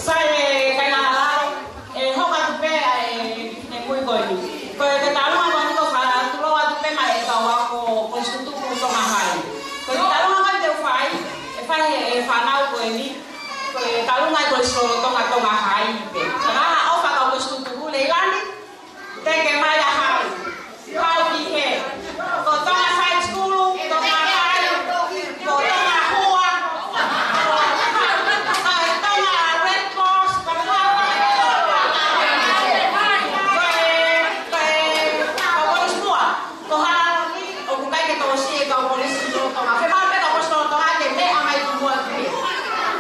Sai e kāinga ʻAlo, ʻe hoko atu pē ʻa e kiʻi finemui ko eni. Ko e kiʻi talanoa ko eni ko e fakatulou atu pē maʻa e kau ako ko e Kolisi Tutuku Tonga Hai. Ko e kiʻi talanoa ko eni te u fai, ʻe fai ʻe he fānau ko eni. Ko e talanoa ko e Kolisi Lolotonga Tonga Hai pē. Ka ʻofa kau Kolisi Tutuku, Leilani, teke mai ʻa hai. Kau ki he. Ko Tonga High School, Tonga Hai, ko Tonga Hua, ko e Tonga Red Cross, ko e, ko e, ko e, ko e Kolisi Mua. Ko Halaoni, ʻoku ʻikai ke tokosiʻi e kau Kolisi Lolotonga. Ke mau pē kau Kolisi Lolotonga ke meʻa mai ki muʻa ki.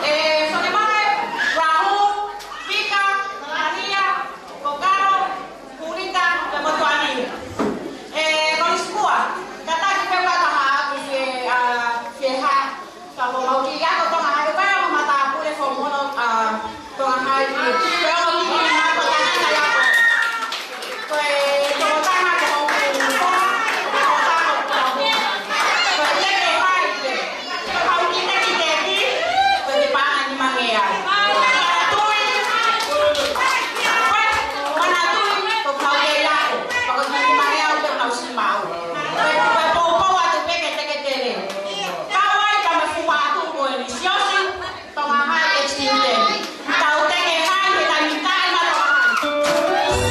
ʻE, so ke mau e, Rahu, Pika, Maria, ko Karo, Kulika, pea mo Tuani. ʻE, Kolisi Mua, kātaki pē ʻo fakahā ʻoku fie, ʻa, fie hā. Ka ko mau kiʻi ako Tonga Hai, ʻoku ʻi ai e matāpule fōmolo, ʻa, Tonga Hai, ko e ʻoku kiʻi ako Tonga Hai. Ko e tokotaha ko hoku, ko e tokotaha ko hoku. Ko e teke hai pē. Ko e hau kiʻi teki teki, ko e kiʻi paʻanga nima ngeau. Ko e tui, ko e mana tui, ko e hau kei ako. Ko e kiʻi nima ngeau ko e hau simau. Ko e, ko e poupou atu pē ke teke tele. Kau ai ka me fua atu ko eni. Siosi, Tonga Hai e student. Tau teke hai he taimi taʻemaʻa Tonga Hai.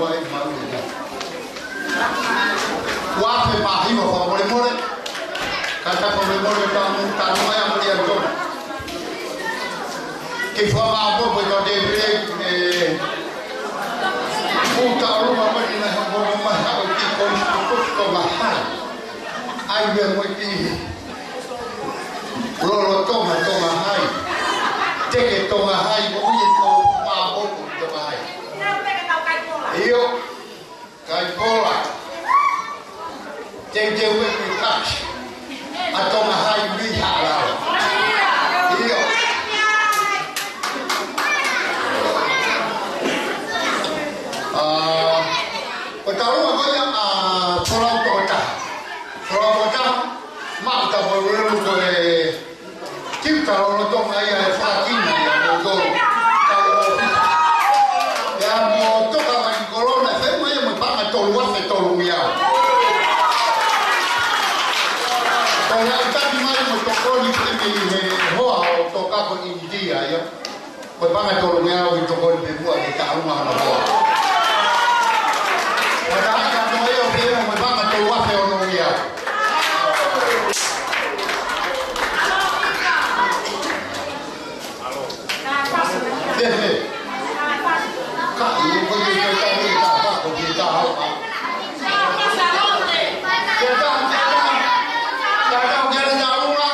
Ua e maʻu ʻe ia. Ua pe mahi wa fa mole mole. Ka ta ko mole mole ta mu ta no ya mole anto. Ke fa ma po po to de re e. Uta ru ma mole na ho mo ma ha o ki ko ko ko ma ha. Ai we mo ki. Lolotonga, Tonga Hai. Teke Tonga Hai, ko ia ko Pāpoko Tonga Hai. ʻIo, kai pola. Teuteu e kui kachi. ʻA Tonga Hai mi halala. ʻIo. ʻA, ko e talunga ko ia ʻa Folau Tokotaha. Folau Tokotaha, maʻu ta mo lulu ko e kiuta lolotonga ia e fakakina ia mo ko kau ʻōfisa. Ia mo toka mai ki Kolona, fai mai mo e paʻanga tolu afe tolu ngeau. Ko e ʻaitaki mai mo tokoni ki he hoa ʻo Tokako ʻInitia ia. Ko e paʻanga tolu ngeau ʻi tokoni pē muʻa ke taʻu ma na hoa. Ko e taha ka no e o pē mo e paʻanga tolu afe ono ngeau. Ehe. Ka i ko i ko i ka i ka ka ko i ka hau ka. Ke ka ke ka. Ka ka ke ka uma.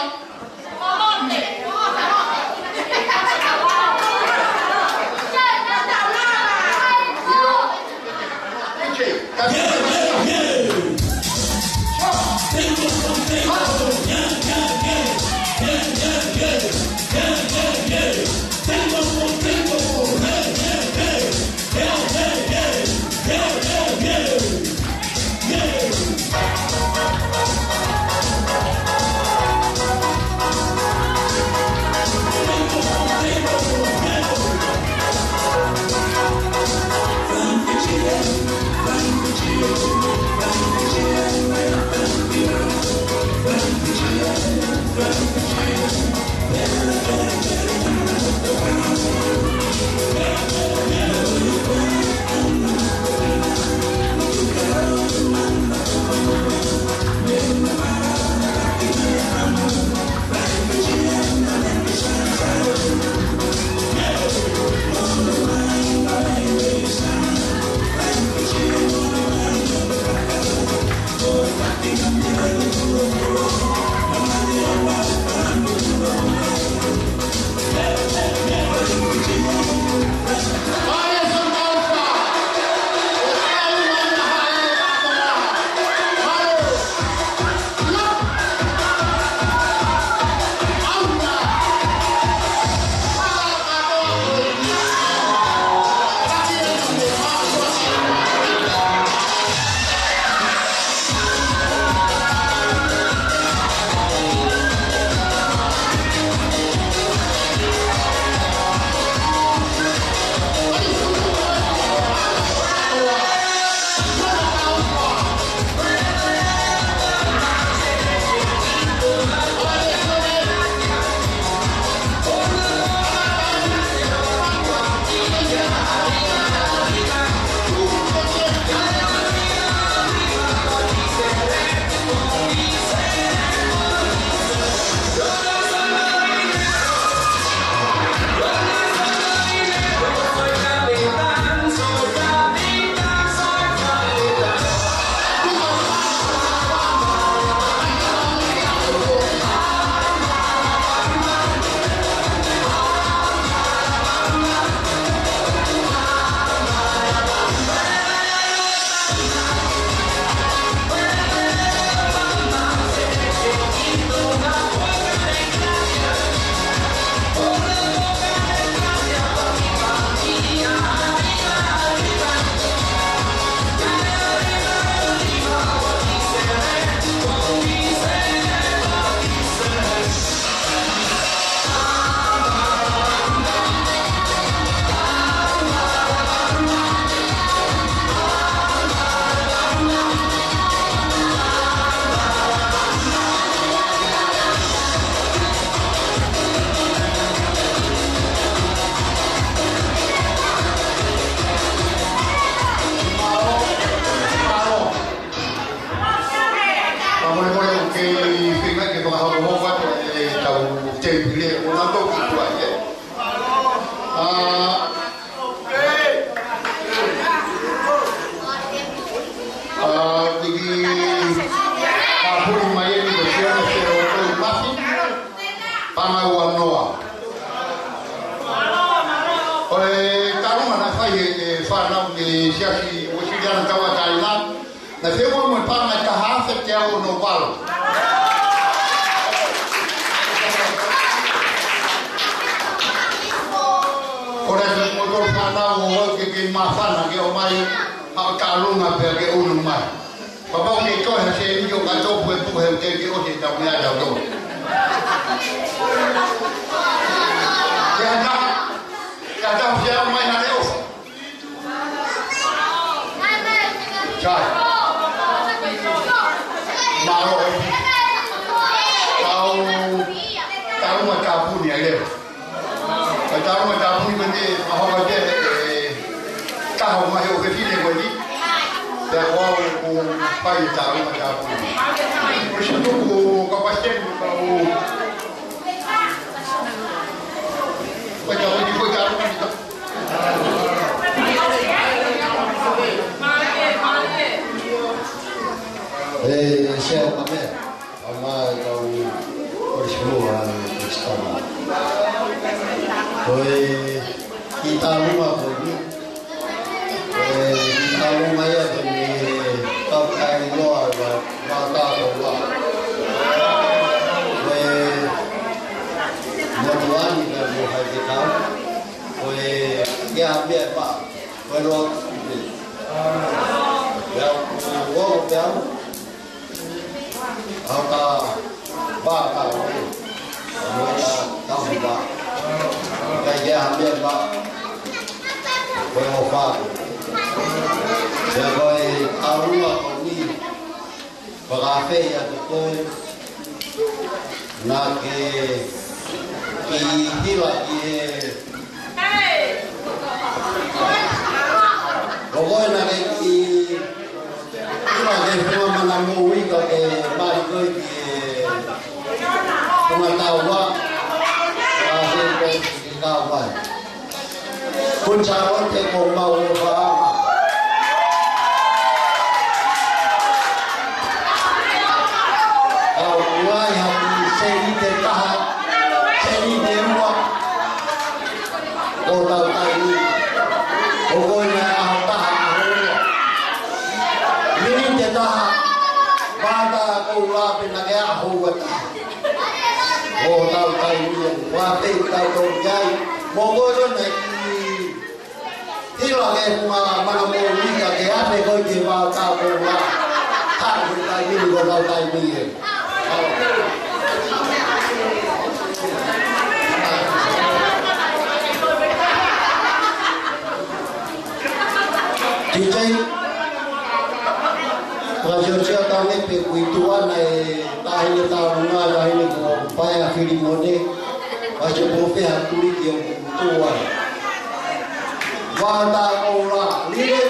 Siasi Uēsiliana Tauʻatāina, naʻe feʻunga mo e paʻanga ʻe taha afe teau ono valu. Ko e ʻuluaki mo e tolu fānau ʻoku ke kei māfana ke ʻomai haʻo tālunga pea ke unu mai. Kapau ʻoku ke toe ha sēniti ʻo ka topu e puke he ʻoku teʻeki ke ʻosi ʻetau meʻa ʻatautolu. Ke ʻatā, ke ʻatā fia mai ha leʻo. Sai. Mālō. Tau, tau ma tāpuni ʻa e leʻo. Ko e tālunga tāpuni ko eni, ʻa hono ʻai ʻe, ʻe, taha mai ʻo fefine ko eni. Pea ko au ʻoku fai e tālunga tāpuni. Ko e siʻi tuku kapasiteni ka u. Ko e tāpuni, ko e tālunga ni ka. E, e, se o ka me. ʻA e kau Kolisi Moʻunga Kristiane. Ko e kiʻi tālunga ko eni. Ko e kiʻi tālunga ia ko eni ʻe tau kai noa ʻa e vā, vā tālunga. Ko e motuʻa ni ka mo hai ke tau. Ko e kia mea pa. Ko e loa kupe. Ia, ko e loa kupe au. Au ka, ba ka, ba ka, ba ka, ba ka. Ka ia ha meʻa ba. Ko e ʻofa. Ia ko e ʻalua ko eni. Fakaafe ia ko koe. Naʻa ke kiʻi hila ki he Ko koe naʻa ke kiʻi hila ki he funga mana moʻui ka ke mali koe ki he funga taua. Ka se koe ki he kau mai. Ko Sālote ko mau ʻofaʻanga. Kau kuai ha kiʻi sēniti ʻe taha, sēniti ʻe ua. ʻO tau taimi. ʻO koe naʻe ʻaho taha, ʻaho ua. Miniti ʻe taha, vātā koula pē naʻa ke ʻaho ua taha. ʻO tau taimi, ʻo ua pē tau tau kai. Mo koe naʻe kiʻi hila ki he funga mana moʻui ka ke afe koe ki he vātā koula. Taʻu he taimi ni ko tau taimi ē. T J, ʻa Siosiua Tame pe kuituana e taʻahine tālunga, taʻahine ko Paea Filimone, ʻa Siosiua Tame ki o Tuai. Vātā koula, lile.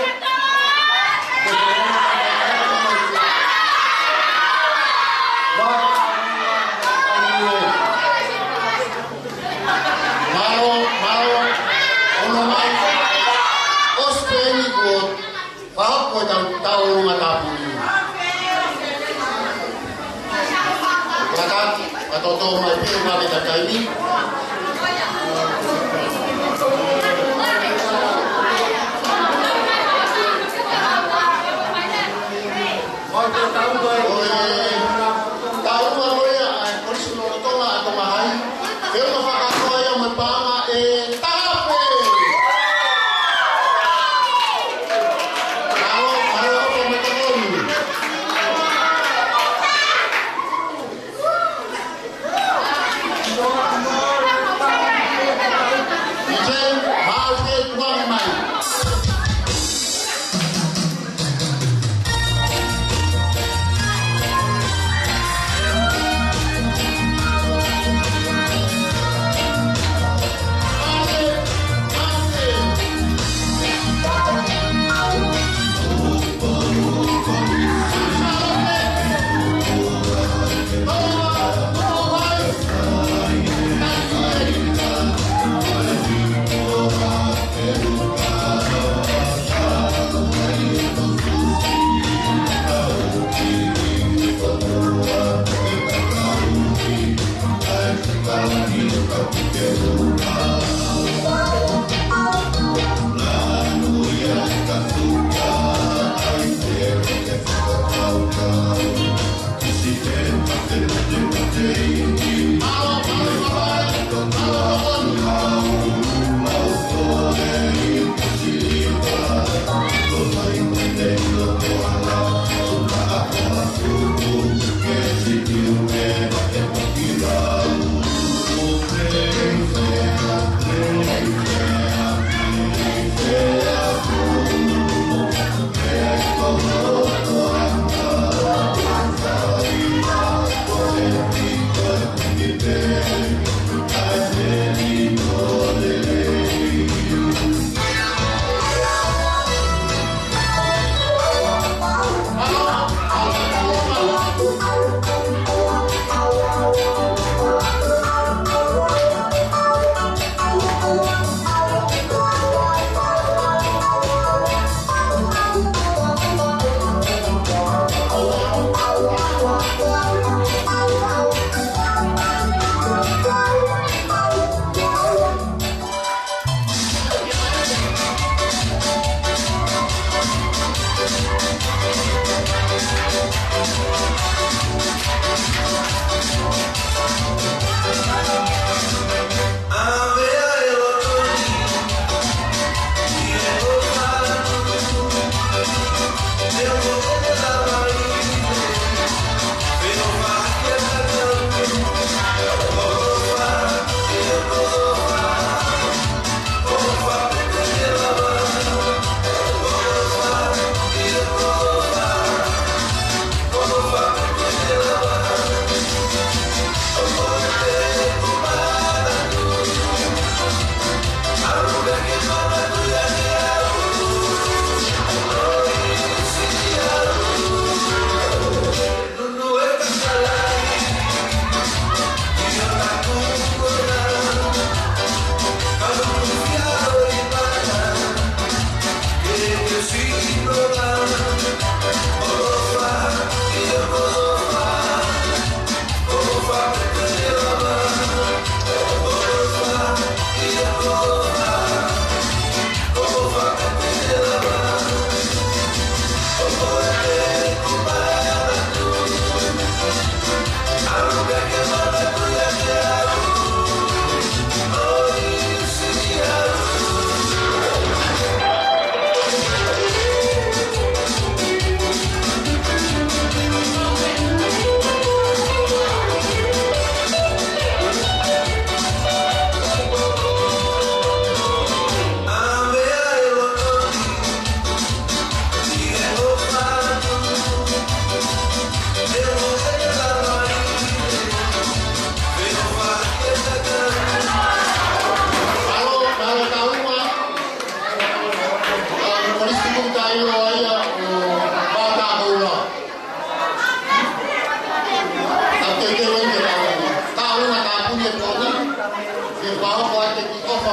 Mālō, mālō, ono mai. ʻOsi pē eni kuo fakahoko ʻetau, ʻetau tālunga tāpuni. Kātaki, kātoa mai pē ʻa e taimi. Ko e tālunga ko ia ʻa e Kolisi Lolotonga ʻa Tonga Hai. Ke ma fakakātoa ia mo e paʻanga ʻe taha afe. Mālō, mālō, ʻofa mo e tokoni.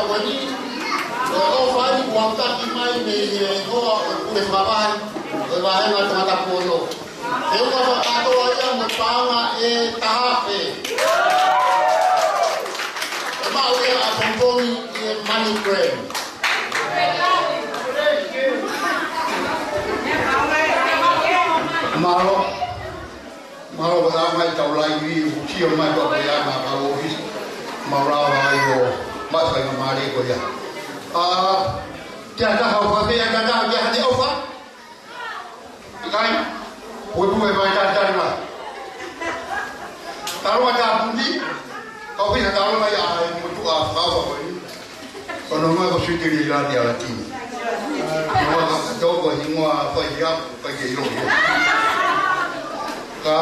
Ko eni, ko e ʻofa ni kuo taki mai mei he hoa ʻo e pule fakavahe ʻo e vāhenga Tongatapu ono. He ʻofa fakakātoa ia mo e paʻanga ʻe taha afe. ʻE maʻu ia ʻapongipongi ʻi he MoneyGram. Mālō. Mālō ko e anga ʻetau laivi, ʻoku sio mai ko e anga ʻa e ʻōfisi. Mālō ai ʻo maʻu faingamālie ko ia. ʻA, te ata hau fa pe ata ata ke hane ʻofa. ʻIkai, ʻoku ʻi ai e vai tatali mai. Talo ata puni, kau pina talo mai ʻa e motuʻa fakaʻofa ko eni. Ko hono hingoa ko Suiteli Lati Alatini. Ko hono hingoa ko e hingoa fai ia, fai ke ʻilo ia. Ka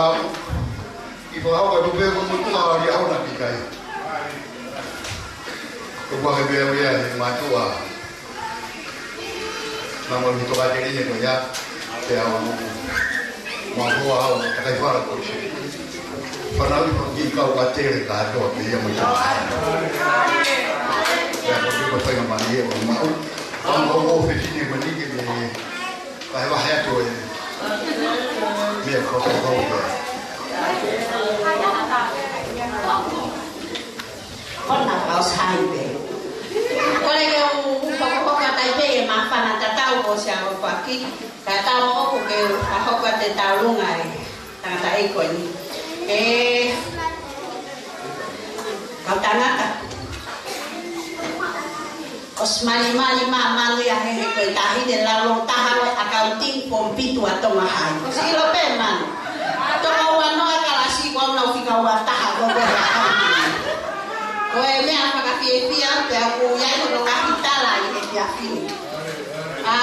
ʻi fakahoko atu pē ko e motuʻa ʻa Liahona ki kai. Ko e kuake pē au ia he mātuʻa. Naʻa mau ʻi he tokāteline ko ia, pea u maʻu hoa au, takai fala ko isi. Fanauʻi fanga kiʻi kau ʻatele kātoa pē ia mo e tama. Pea ko e ko e faingamālie ʻoku maʻu. Pea mo e ʻōfisi ni ko eni ke me vahevahe atu e meʻa ko e ko e ko e. Kona kau sai pē. Kole ke u hokohoko atu ai pē e māfana tatau ko sia ko faki. Tatau ʻoku ke u hokohoko atu e taulunga e tangataʻeiki ko eni. ʻE kau tangata. ʻOsi malimali māmani ia he he ko e taʻahine laulau taha ʻo e accounting form fitu ʻa Tonga High. ʻOsi ʻilo pē manu. Tonga ua noa kalasi ko au naʻa ku fika ua taha ko e accounting. Ko e meʻa fakafiefia pea ʻoku ʻi ai hono ngaahi tala ʻi he efiafi ni. ʻA,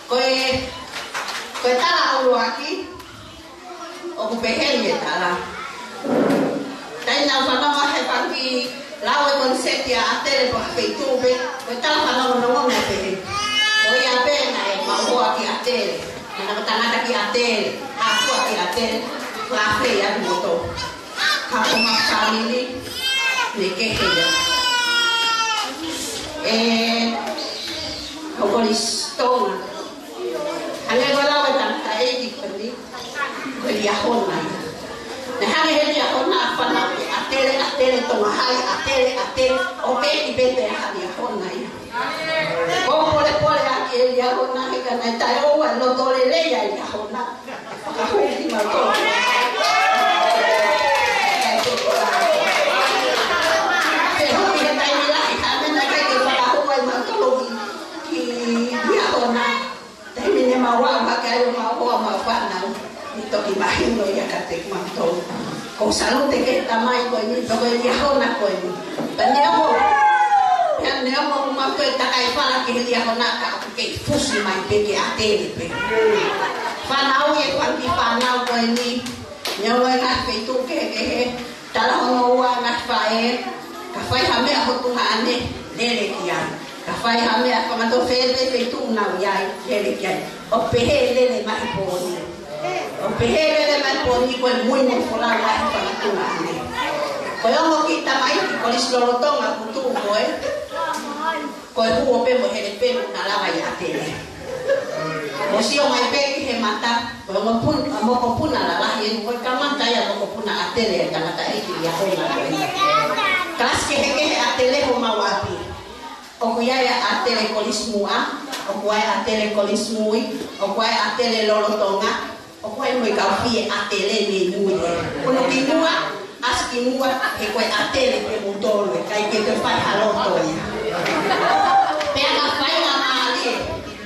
ko e, ko e tala ʻuluaki, ʻoku pehē ʻi he tala. Taimi naʻa ku fanongo he fanga kiʻi lau e koniseti ʻa ʻAtele pea feituʻu pē, ko e tala fanongonongo naʻe pehē. Ko ia pē naʻe maʻu hoa ki ʻAtele. Naʻa ku tangata ki ʻAtele, hā fua ki ʻAtele, fakafeʻiloaki mo tō. Ka ko ʻema fāmili, ne kehe ia. ʻE, ko Kolisi Tonga. Hangē ko e lau e tangataʻeiki ko eni, ko e Liahona ia. Naʻe hangē he Liahona ʻa e fānau, ʻAtele, ʻAtele Tonga High, ʻAtele, ʻAtele, ʻo pehē pē pea Liahona ia. Ko e polepole ʻa e Liahona he ka naʻe taʻeʻoua e loto lelei ʻa e Liahona. Fakahū kimautolu. He hū he taimi lahi, ha meʻa naʻe ʻikai ke fakahū ai mautolu ki, ki Liahona. Taimi ne mau aʻu hake ai ʻo mau hoa mau fānau, ne toki mahino ia kiate kimautolu. Ko e salute ki he tamai ko eni, pea ko e Liahona ko eni. Pea neongo, pea neongo ʻoku mau toe takai fala ki he Liahona ka ʻoku kei fusi mai pē ki ʻAtele pē. Fanauʻi e fanga kiʻi fānau ko eni, neongo e ngaahi feituʻu kehekehe, tala hono ua ngaahi faʻē, ka fai ha meʻa ho tuongaʻane, lele ki ai. Ka fai ha meʻa fakamatala fē pē feituʻu naʻa nau ʻi ai, lele ki ai. ʻO pehē lele mai he pō ni. ʻO pehē lele mai he pō ni ko e muimui folau ʻa e fanga tuongaʻane. Ko e ongo kiʻi tamaiki Kolisi Lolotonga ʻoku tuʻu ko ē. Ko e huo pē mo e hele pē naʻa lava ʻi ʻAtele. Mo sio mai pē ki he mata, ko e mokopuna, mokopuna lalahi eni, ko e kamata ia mokopuna ʻAtele, tangataʻeiki ia ko ena ko ē. Kalasi kehekehe ʻAtele homau ʻapi. ʻOku ʻi ai ʻa ʻAtele Kolisi Muʻa, ʻoku ʻi ai ʻa ʻAtele Kolisi Mui, ʻoku ʻi ai ʻa ʻAtele Lolotonga, ʻoku ʻi ai mo e kau fie ʻAtele mei mui. Unu ki muʻa, ʻasi ki muʻa, he ko e ʻAtele pē moutolu, ʻikai ke toe fai ha loto ia. Pea ka fai ha mālie,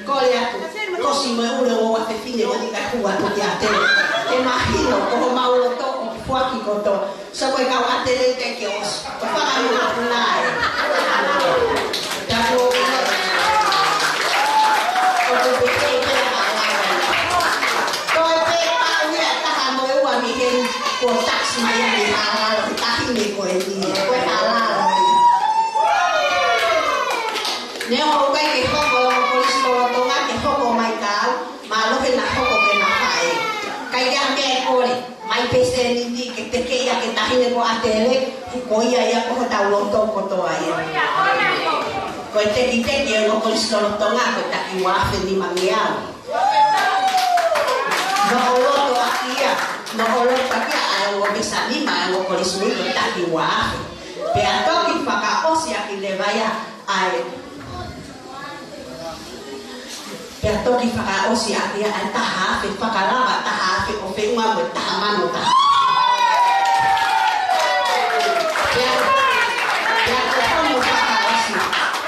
kole atu, kosi mo e ʻulu ʻo e fefine ʻoku ʻikai hū atu ki ʻAtele. ʻE mahino, ko homau loto, ʻoku foaki kotoa. So ko e kau ʻAtele teʻeki ke ʻosi. Ko e fanga mokopuna ē. Tapu o ʻoku pehē pē halalo. Toe pē pau ia taha mo e ua mei heni kuo taksi mai ʻa e halalo. Taʻahine ko eni. Ko e halalo. Neongo ʻoku ʻikai ke hoko ʻa Kolisi Lolotonga ke hoko mai ka au. Mālohi naʻa hoko ke na faʻē. ʻIkai ke ʻi ai ha meʻa ʻe kole. Mai peseti ni ke tekeʻi ʻaki e taʻahine ko ʻAtele, he ko ia ia ko hotau loto kotoa ia. Ko e tekiteki ʻo e ongo kolisi lolotonga ko e taki ua afe nima ngeau. Noʻo loto ʻaki ia, noʻo loto ʻaki ia ʻa e ongo mesanima ʻo e ongo kolisi ni ko e taki ua afe. Pea toki fakaʻosi ʻaki leva ia ʻa e Pea toki fakaʻosi ʻaki ia ʻa e taha afe, fakalava taha afe ʻo feʻunga mo e taha mano taha. Pea, pea ko hono fakaʻosi.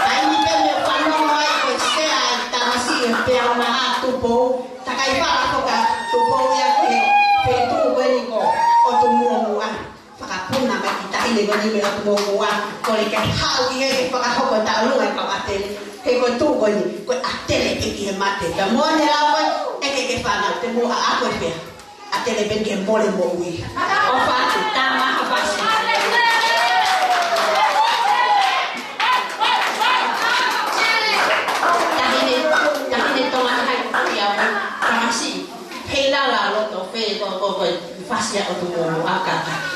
Taimi pē meʻa fanongo ai ko e sea ʻa e tamasiʻi ʻe Peau Maha Tupou, takai fala foka Tupou ia ki he feituʻu ko eni ko ʻOtu Muʻomuʻa. Fakapuna mai ki taʻahine ko eni mei ʻOtu Muʻomuʻa, kole ke haʻu ki he fakahoko e tauʻolunga ʻa e kau ʻAtele. He ko e tuʻu ko eni, ko e ʻAtele pē ki he mate. Ka mo ʻene lau ko ē, ʻeke ki he fānau, te mou ʻaʻaku ʻe fē? ʻAtele pē ki he mole moʻui. ʻOfa atu, tā mai ha fasi. Taʻahine, taʻahine Tonga High ko ia, tamasiʻi. Hei lala loto fē ko, ko, ko e fasi ʻa ʻOtu Muʻomuʻa kātaki.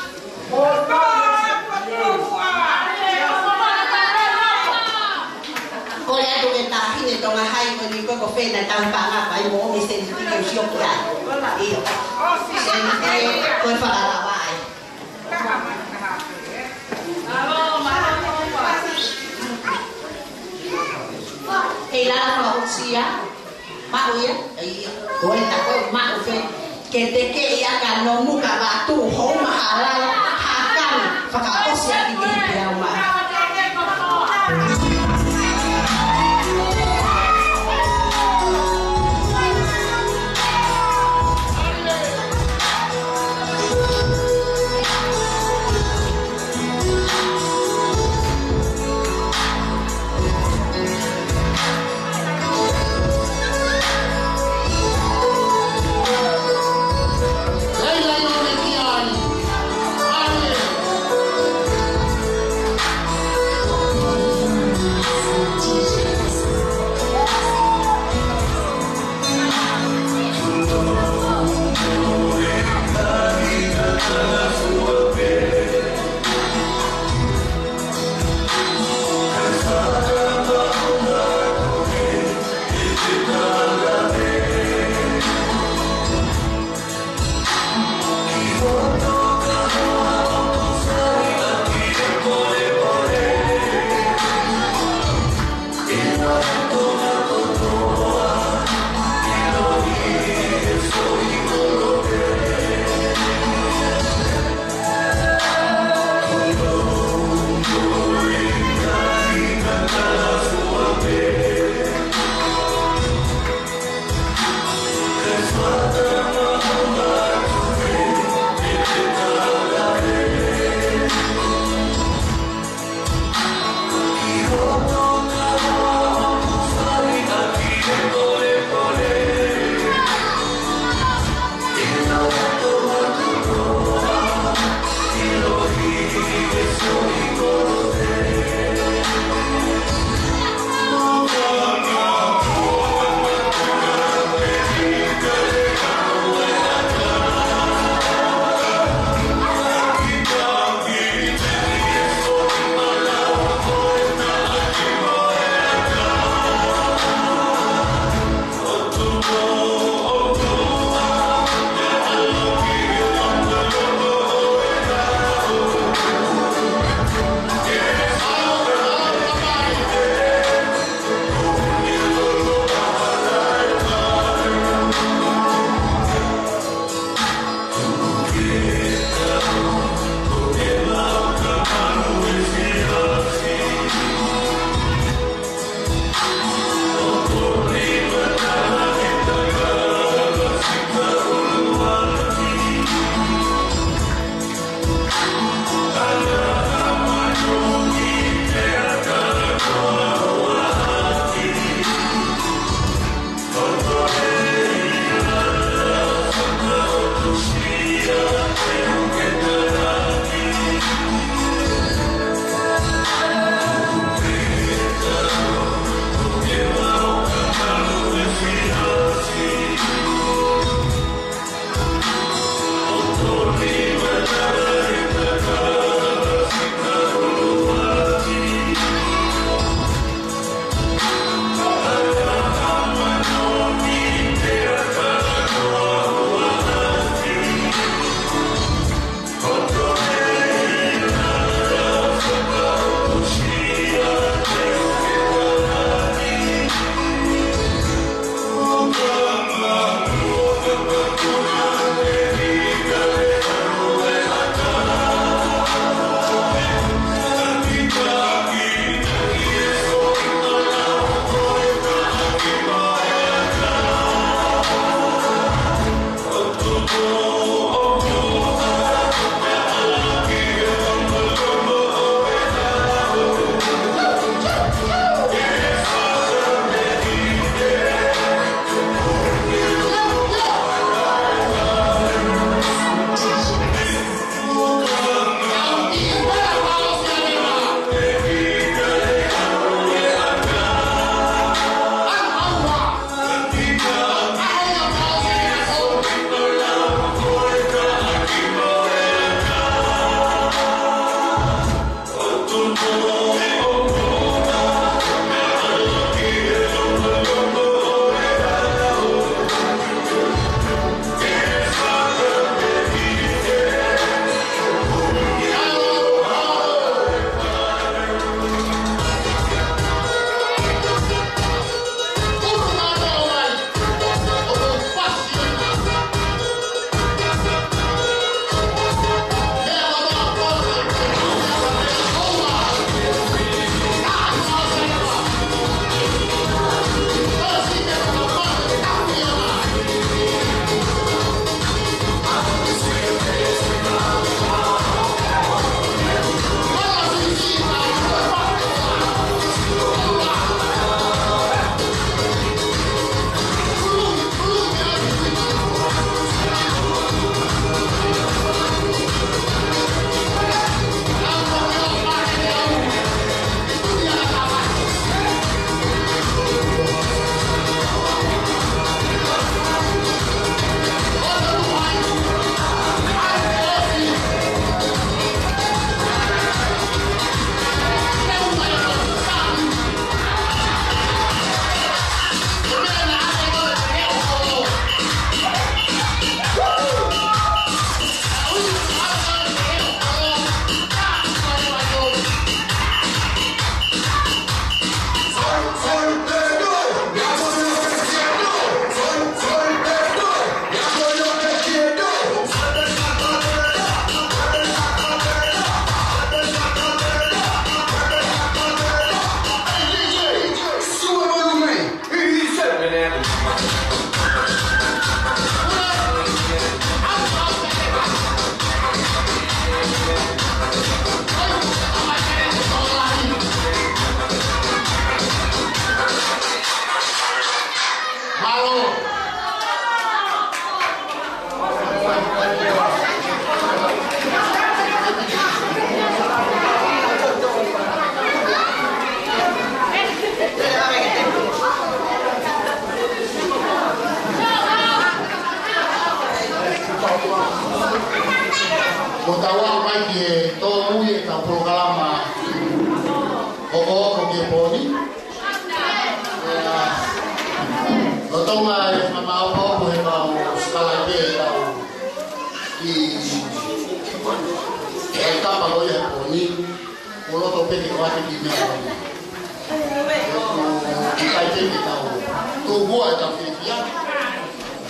Kole atu ke taʻahine Tonga High ko eni ko, ko fē naʻe tauhi paʻanga fai mo ʻomi senitī ke u sio ki ai. ʻIo. Senitī ko e fakalava ai. Hei lala fakaʻusia. Maʻu ia, ʻai, ko e ta ko e maʻu fē, ke tekeʻi ʻaki ʻa Nomuka Vatu, Houmahala, Hakani, fakaʻosi ʻaki ki he Peau Maha. ʻOku tau aʻu mai ki he tōmui ʻetau polokalama ʻoku ʻoku ki he pō ni. ʻIa, lolotonga e fakamāʻopoʻopo he kau sikalaipe ʻetau ʻi he kapa ko ia he pō ni. ʻOku loto pē ke ʻoatu e kiʻi meʻa ko eni. ʻOku ʻikai pē ke tau tuku ʻetau fiefia.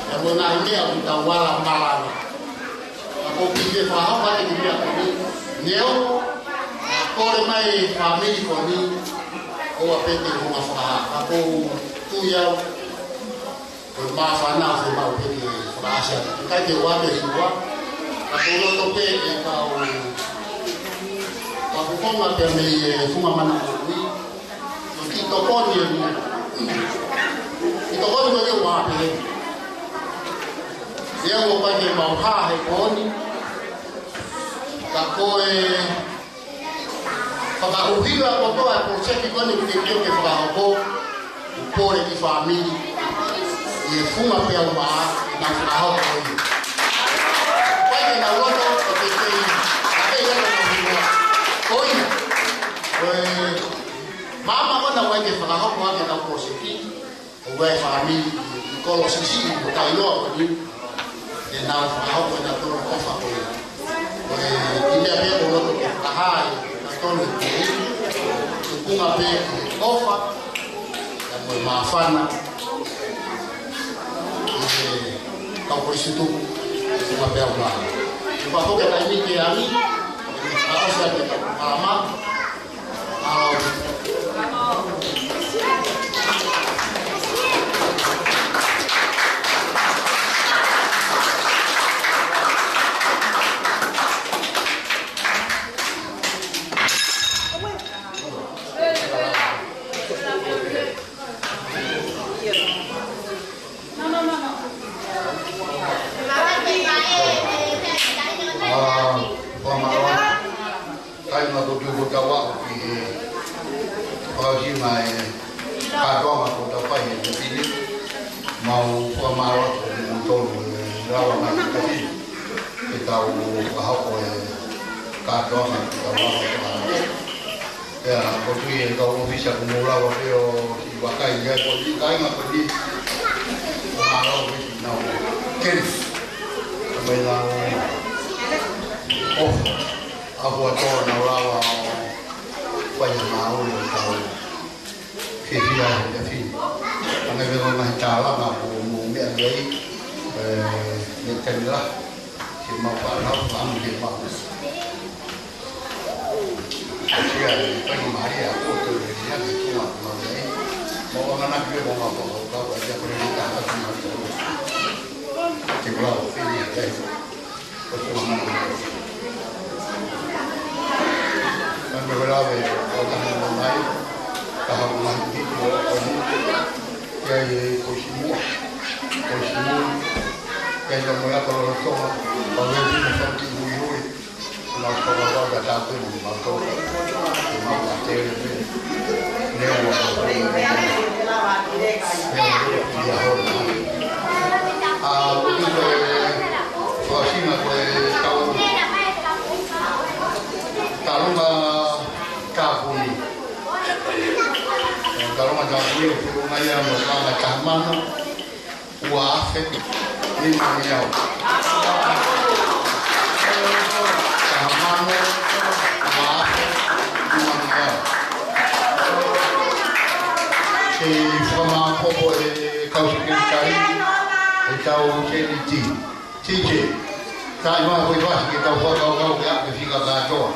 ʻIa, mo e ngaahi meʻa ʻoku tau ala malanga. Ka ʻoku ou pehē ke fakahoko atu e kiʻi meʻa ko eni. Neongo, kole mai e fāmili ko eni, ʻoua pē ke hū mai fakahā. Ka ʻoku ou tui au, ko e māfana ʻoku fiemaʻu pē ke fakaʻasi atu. ʻIkai ke u ʻave ʻi muʻa, ka ʻoku ou loto pē ke kau, ka ʻoku ou konga pē mei he funga manaʻoku, ʻo kiʻi tokoni eni. Kiʻi tokoni ko ia ʻoku ou pehē. Ia ʻoku ʻikai ke mau hā he pō ni. Ka ko e fakaʻuhinga kotoa e polokalama ko eni ʻoku teʻeki ke fakahoko. Pole ki fāmili. ʻI he funga pē ʻoku mau ʻi ai, nau fakahoko ia. ʻIkai ke nau loto, ʻo teʻeki. ʻA ia ko e hingoa. Ko ia. Ko e Māmani ko ena ʻoku ʻikai ke fakahoko ʻaki ʻetau polokalama. ʻOku ʻi ai e fāmili ʻi Kolosisi mo Tailoa ko eni. ʻE nau fakahoko ʻenau tō ʻofa ko ia. Ko e kiʻi meʻa pē ʻoku ou loto ke fakahā ʻi he tō ʻoku ʻi ai. Tupunga pē ki he ʻofa. ʻIa mo e māfana. ʻI he kau Kolisi tupu. Tupunga pē ʻoku mau. Tupunga pē ke taimi ke angi. Ka ʻosi ʻa e kau māmani. Ā, fakamālō. Kāinga, ko e tuʻu ko ʻetau aʻu ki he fakaʻosinga e kātoanga kuo tau fai he efiafi ni. Mau fakamālō atu kiate kimoutolu e lava mai ki he efiafi ni ke tau fakahoko e kātoanga kuo tau lava ʻo fai. ʻIa, ʻoku ou tui e kau ʻōfisa kuo mou lava pē ʻo siʻi vakai ai ko e kāinga ko eni. Mālō ʻaupito nau keli. Ka mai nau ʻofa. ʻA ia ko e tō nau lava ʻo fai e māʻoniʻoni ʻo tau fiefia he efiafi ni. Hangē ko e ngaahi tālanga kuo mou meʻa ki ai, ē, mei he taimi lahi, ke mau fānau, fānau ke mau. Asia, e pani Maria, ko e tō e ria, ke tō atu mai ai. Mau ʻamanaki pē ko e mau fakakaukau, ʻa ia ko e ria, ka ʻoku mau tō. Ke mau lau, ke ria, ke. Ko e tō mana. Ka me ko e lave, ʻo taha mo mai, taha mo mai, ki ʻo, ʻo ni, ki ai e ko Simua, ko Simua, ki ai ka mo ia ka lolotonga, ka me ni mo faki hui hui, na ko la la ka ta ko ni ma ko, ma ka te le pe, ne wa ko, ne wa ko, ia ho. ʻA, ʻoku ko e, ko Sina ko e kau, Talonga Tāpuni. Talonga Tāpuni, ʻoku ʻomai ʻa e maka taha mano, ua afe, nima ngeau. Taha mano, ua afe, nima ngeau. Ke fakamāʻopoʻopo e kau sekelitali, e kau seniti. Tike, tai ma ko i fasi ke tau fakakaukau ke ake fika kātoa.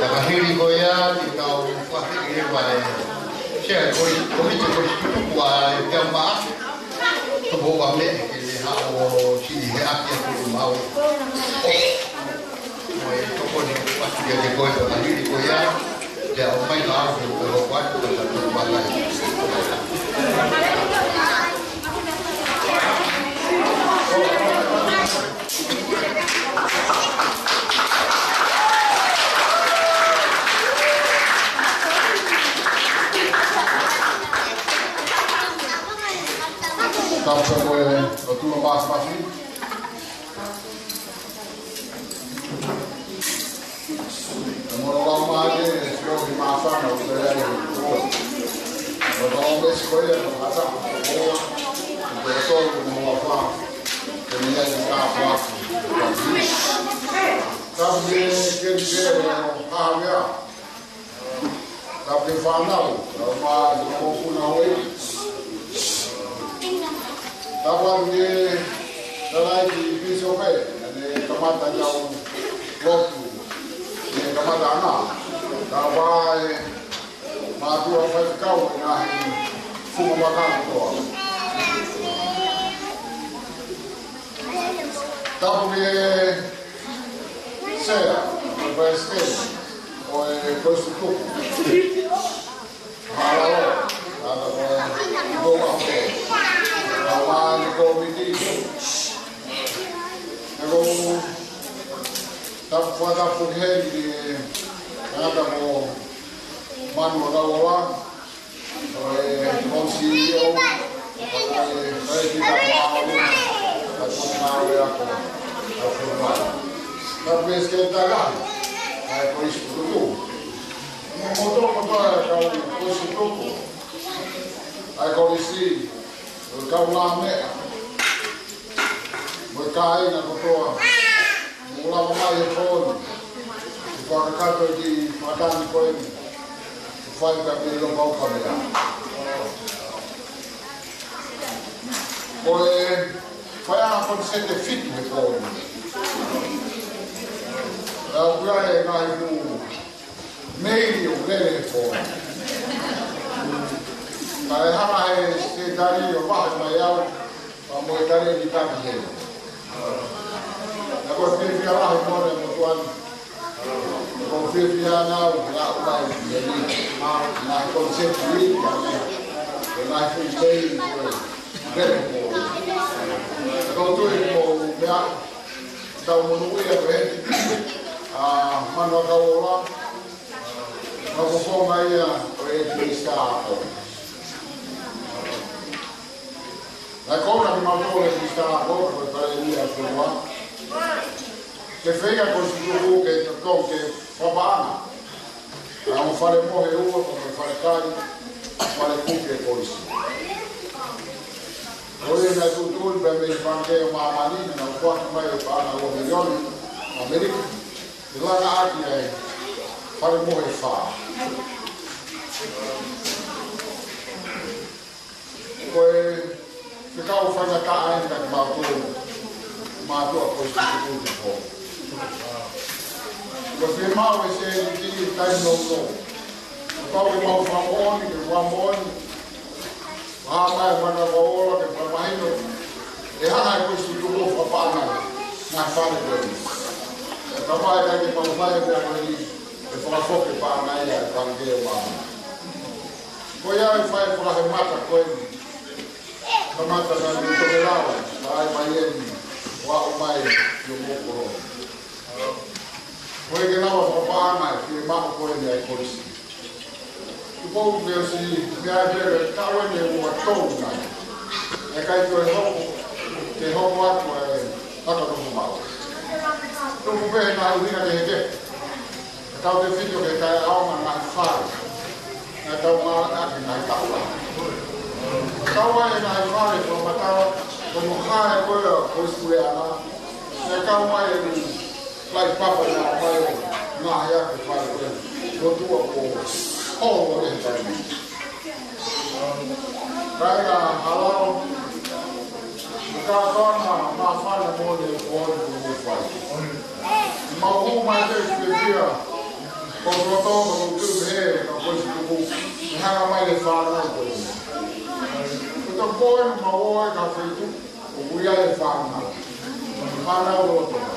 Ka hili ko ia, te tau fakafihi leva e sea ko, komiti ko si tuku a e te ama. Tuku ua me ke le hao sini he aki aku mau. Mo e tokoni atu ia ke koe ka hili ko ia, te au mai ka au ke ko atu ka tau ua mai. Kapsa ko e o tuna mas masi. Mo lo lau mai e sio ki mafana o te ai o. Mo lo lau mai sio ia mo ata. O te sio mo lo fa. Ke ni ai ka fa. Ka ni ke ke o ha mea. Tapu ki he fānau, tapu mo e kau mokopuna ʻo e. Tapu atu ki he tangataʻeiki pīsope, naʻe kamata ʻetau lotu, naʻe kamata ʻana. Tapu ki he mātuʻa faifekau, ngaahi funga makana kotoa. Tapu ki he sea, ki he palesiteni ʻo e Kolisi Tutuku. Mālō, ʻa e ko e, ko e, ko e, ko e komiti. Pea ko e tapu fakatapu ki he tangata ko Manu ʻAkauola. Ko e Kolisi ʻo, ko e, ko e kita mālō, ko e ngāue ako, ko e fonua. Ka pēs ke taga, ko e Kolisi Tutuku. Mo moto, moto, ko e Kolisi Tutuku. Ko e Kolisi, ko e kau ngāue, mo e kāinga kotoa, mo lava mai e foni, ʻo fakakakato e kiʻi fakatangi ko eni, ʻo fai ka me lo kau ka mea. Ko e fai ʻa e koniseti ʻe fitu he foni. ʻA ʻoku ʻi ai e ngaahi pū meili ʻoku lele he foni. Ka e hanga he sekitali ʻo vahe mai au, pea mo e tali ni taki heni. Na ko e fiefia lahi mo ne mo tuan. Ko e fiefia na au, na au mai ki heni. Na ko e sekitali, na ko e meili ʻoku lele he foni. Ko e tui mo mea, tau monūʻia ko e, ʻa Manu ʻAkauola, ʻa ko e fofonga ia ʻo e Minisitā Ako. Naʻe kona kimautolu ʻe he Minisitā Ako, ko e Palēmia ʻo Tonga, ke feinga ko e Kolisi Tutuku ke tokoni ke fakapaʻanga ʻa e ongo fale mohe ʻe ua, ko e fale kai, fale kuki ʻo e Kolisi. Ko ia naʻe tuʻutuʻuni pē mei he Fanga Māmani, naʻa nau foaki mai e paʻanga ua milioni ʻAmelika, ke langa ʻaki ʻa e fale mohe ʻe fā. Ko e fekau faingataʻa eni kiate kimautolu, mātuʻa Kolisi Tutuku. Ko e fiemaʻu ʻe he sēniti taimi nounou. Ko e mau fakamoʻoni, ke fakamoʻoni. Hā mai mana ko ola ke fakamahino. ʻE hanga ʻe he Kolisi Tutuku ʻo fakapaʻanga ʻa e fale ko eni. ʻE kamata ke mau fai e meʻa ko eni, ʻe fakafoki paʻanga ia ʻa e Fanga Māmani. Ko ia ʻe fai fakahemata ko eni. Kamata naʻa ne tokelau, ʻa e mai eni, ʻo aʻu mai, ʻi ʻo mokoro. Ko e ke lava fakapaʻanga, ke maʻu ko eni ʻa e Kolisi. Tupou ke ʻosi, meʻa ʻe pere, ka ʻoku ne ua tolu nai. ʻE ʻikai toe hoko, ke hoko atu ʻa e, haka no maʻu. Tuku pē naʻa ʻuhinga ke heke. Tau te fito ke tae au ma ngaahi fale. Naʻa tau ma ake ngaahi taula. Tau ai ngaahi fale ko matala, ko mo hae ko ia ko Sikuleana. Naʻa tau mai e ni lai papa na mai o ngaahi ake fale ko ia. Ko tua ko holo e taimi. Kāinga halao, ka tona māfana mo ne ko ni mo fai. Mau hū mai te fiefia, Ko e loto, ko e loto, he, ko e kolisi tuku, ʻe hanga mai e fānau ko ē. Ko e toko ʻeni mau ō ʻi ha feituʻu ʻoku ʻi ai e fānau. Fānau lolotonga.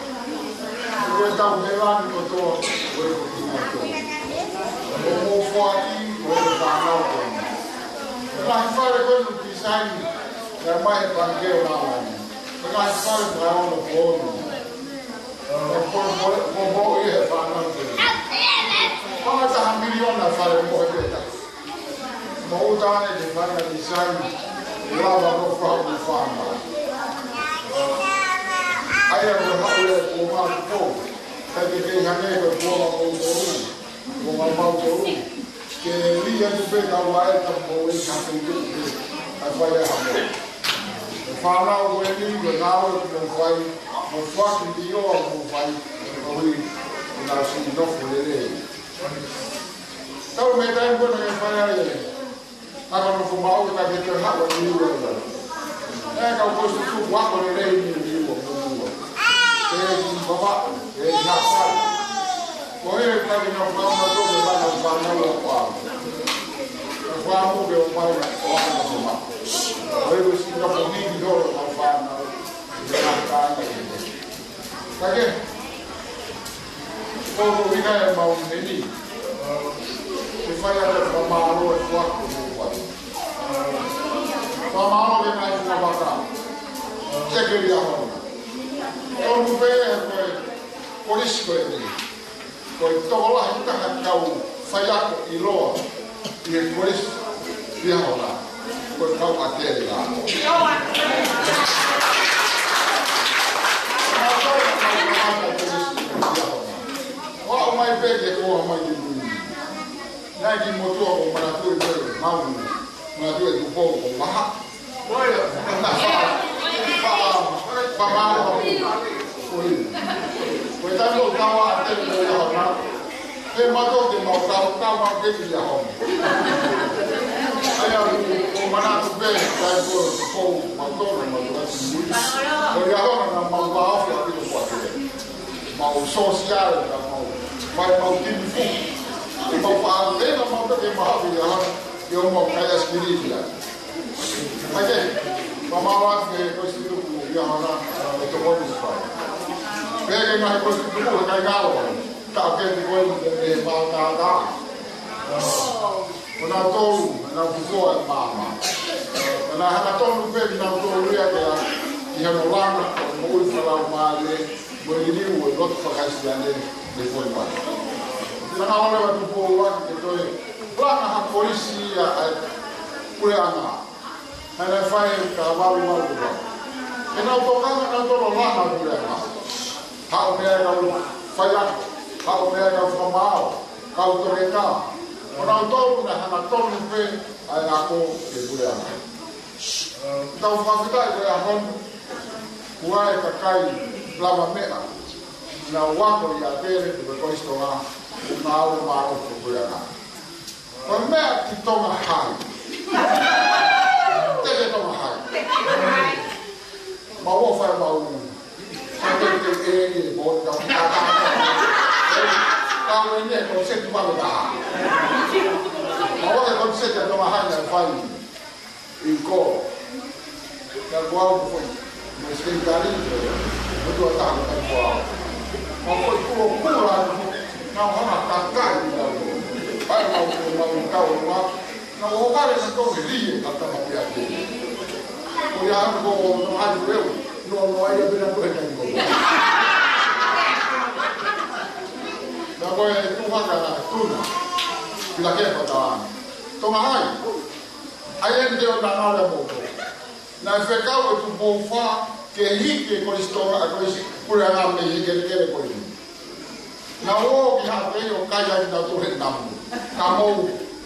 Ko e tau he lani kotoa, ko e ko kinautolu. Ko hoʻomou foaki, ko e fānau ko ē. Ko e lahi fale ko ē ʻoku tīsaini, ʻomai ʻe he Pangikē ʻo Māmani. Ko e lahi fale ko ē ʻoku ʻi ai e fānau ko ē. Ko e taha miliona fale mo e peta. Mo uta ʻene fanga tīsaini, ʻe lava ʻo fai mo fānau. ʻA ia ko e haʻu e kuonga ʻoku pou. Kae kehe hangē ko e kuonga ʻoku tolu. Kuonga mau tolu. Ke lī atu pē ka ua e ka mo e ka feituʻu pē. ʻA e fai e hamo. E fānau ko eni, ko e ngāue ʻoku mou fai, mo e foaki ʻilo ʻoku mou fai, koeʻuhi ke nau siʻi nofo lelei. Tau mei taimi ko ē naʻe fai ai e ʻAka nofo maʻu ka ke te haʻu ʻi Niua. ʻE ka ko e susu wako lelei ni Niua, Niua. ʻE ki Vavaʻu, ʻe ki Haʻapai. Ko e ka ke nau kau na tō ke vana fānau ʻo pau. Ka fāmu ke ʻo pau na ʻo ʻaka nofo maʻu. Ko e usi ka ko ni ki holo na fānau. Ka ke, ko ko vina e mau meni. Ke fai atu e fakamālō e fuako mo fai. Fakamālō ke ngai fuka vaka. Ke ke lia hona. Tonu pē ko e kolisi ko eni. Ko e tokolahi taha kau faiako ʻiloa ʻi he kolisi ʻi he ʻaho na. Ko e kau ʻatele na. ʻO aʻu mai pē ke ko mai ki mui. Naʻe ki motuʻa ʻo manatuʻi pē mau. Manatuʻi e Tupou ko Maha. Ko ia, ko e taha, fa, fa, fa, ko ia. Ko e taha ʻo tawa ʻatele ko ia hona. He mato ke mau tau, tau mau ke ia hona. ʻA ia, ʻo manatu pē, kai ko, ko, mau tō, mau tō, mau tō, mau tō. Ko ia hona, na mau tau, fia pito kua te. Mau sosiale, na mau, mai mau timi fu. Mau pa, e na mau ke mau ia hona. Ke ʻo mau kai askiri ia. Ake, mamawa ke ko si tuku ia hana, e toko ni fai. Pea ke ngaahi ko si tuku, kai ngalo. Ka ke te ko e mau tātā. Ko nautolu, naʻa nau fukoa e maama. Ko e hanga tonu pē nautolu ia ke ʻi hano langa, mo ui falau mālie, mo e liliu e lotu fakaʻIsileli, ne ko e mai. Naʻa nau lava Tupou ʻaki ke toe langa ha kolisi ia ʻa e puleʻanga. Naʻe fai ka valu valu valu. Ke nau tokanga nautolu ʻo langa puleʻanga. Haʻu mei ai kau faiako, haʻu mei ai kau fakamaau, kau toketā. Ko nautolu naʻe hanga tonu pē ʻa e ako ke puleʻanga. Tau fakafetaʻi ko e ʻaho ni, ʻoku ʻi ai e kakai lavameʻa. Naʻa nau ako ʻi ʻAtele, ko e Kolisi Tonga, naʻa nau mālō ko e puleʻanga. Ko e meʻa ki Tonga Hai. Te ke Tonga Hai. Mau ō fai mau. Sa te te e e mo ka ka ka. Ka mo ne ko se tu ma ka. Mau ō ko se te Tonga Hai na fai. ʻI ko. Ka ko au ko fai. Mo se kari. Mo tu ata ka ko au. Mo ko i kulo kula. Na hana kakai na. Ai mau ko mau kau ma. Na o kare na ko ri e ka ka ma pia ke. Ko ia ko no ai ko eu. No no ai pina ko e kai ko. Na ko e tu haka na tuna. Pila ke pa ta. Tonga Hai. ʻA ia ʻe te o na ngale mo ko. Naʻe fekau e Tupou Fā ke hiki e Kolisi Tonga ʻa e Kolisi Puleʻanga mei he kelekele ko eni. Naʻa nau ō ki Haʻapai ʻo kai ai nautolu he namu. Ka mou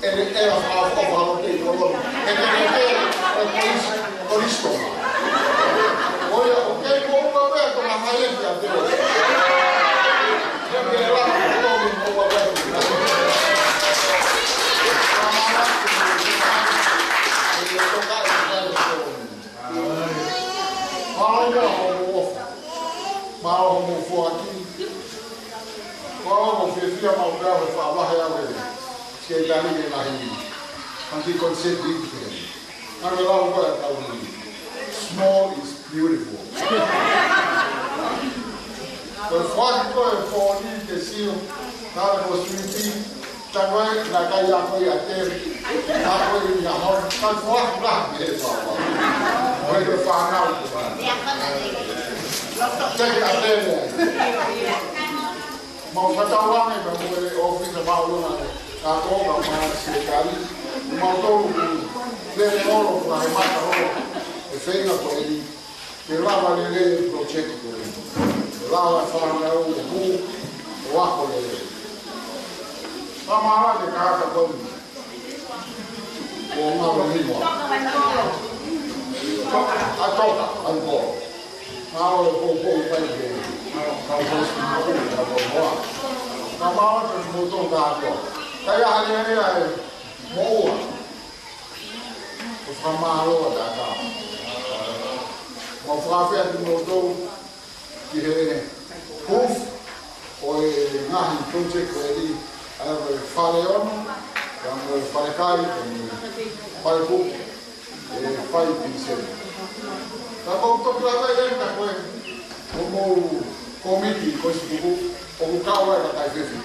ʻene ʻea fakaʻofoʻofa ʻo kei kolo. He kelekele ʻo e Kolisi, Kolisi Tonga. ʻO ia ʻoku kei mou ka pea Tonga Hai ʻe ki ʻAtele. He pē la ko mou ka pea. Mālō hoʻomou ʻofa. Mālō hoʻomou foaki. Mālō hoʻomou fiefia. Ia mau pea ʻo fakavahe ʻa e Siekali ke lahi. Anti konsep di ke. Anga lau ko e kau ni. Small is beautiful. Ko e foaki ko e fōni ke sio. Kala ko suiti. Takoe na kai ako ia te. Ako ia hon. Kai foaki la ke he papa. Ko e fānau. Teke a te. Mau fakatauange pea mo e ʻōfisa māʻolunga ʻa e ako mo e Siekali. Mau tolu ku lele olo ko e mata olo. E feinga ko eni. Ke lava lelei e project ko eni. Ke lava fānau ʻo hū ʻo ako lelei. Ka mālō e kākā ko eni. Ko ngalo ni mo. A toka, a ko. Ngalo e poupou pai ke. Kau hosi mo, kau hoa. Ka mālō te mo tō ka ako. Ka ia hali hali ai mo ua. Ko fakamālō ʻa e kākā. Mau fakafeʻao kimoutolu ki he hoof ʻo e ngaahi project ko eni, ʻa ia ko e fale ono, ʻa ia ko e fale kai, ko e fale kupu, ʻe fai Pilinisesi. Ka mau toki lava ʻi ai ka ko e, ko mau kōmiti ko e sikuku, ʻoku kau ai ka kai fefi.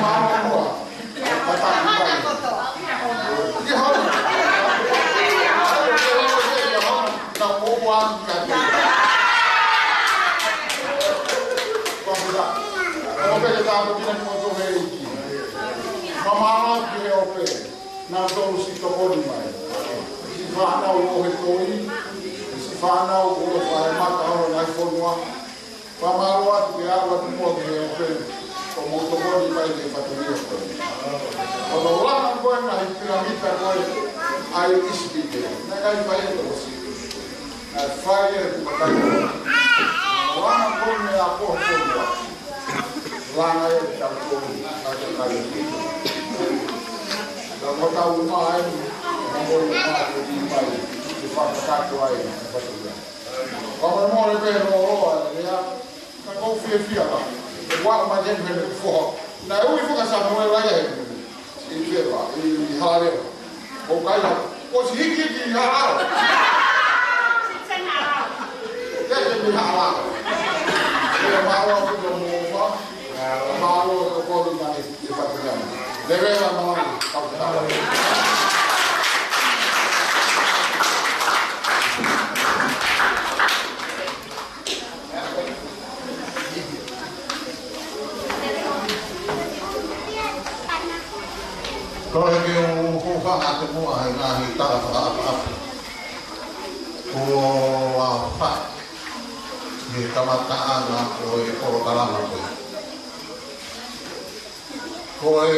Mālō muʻa. Pataki mai. Ki hau. Ka mo ua ka te. Kau pita. Kau pita ka mo kina mo to he iki. Ka mālō ki he ʻope. Naʻa tau siʻi tokoni mai. Siʻi fānau ʻo e toi. Siʻi fānau ʻo e fai mata ʻo e ngaahi fonua. Fakamālō atu ke aʻu atu muʻa ki he ʻope, ʻo mou tokoni mai ki he fatongia ko ē. ʻO langa ko ē ngaahi pilamita ko ē ʻa e ʻIsipite, naʻe ʻikai fai ʻe he tokosiʻi. Naʻe fai ʻe he tuʻa kai. Langa ko ē meʻa ko ē ko ē. Langa ʻe he tau ko ē, ʻa e kai ʻIsipite. Ka mo tau mai, mo tau mai, ke fakakakato ai, fatongia. Ka mole mole pē lōloa e lea, ka kou fiefia la. ʻE ua ma jen pē le fo. Naʻe ui faka Samuela ia he. ʻI feva, ʻi, ʻi Halalewa. ʻO kai la, ʻosi hiki hiki ʻi Halalewa. Ke se mi Halalewa. ʻE mālō atu ki hoʻomou ʻofa. Mālō ʻo tokoni mai. Ke fai pē ana. Levela mai, kau tau. Toe ke u hūfanga atu muʻa he ngaahi tala fakaʻapaʻapa. Kuo aofaki he kamataʻanga ʻo e polokalama ko ē. Ko e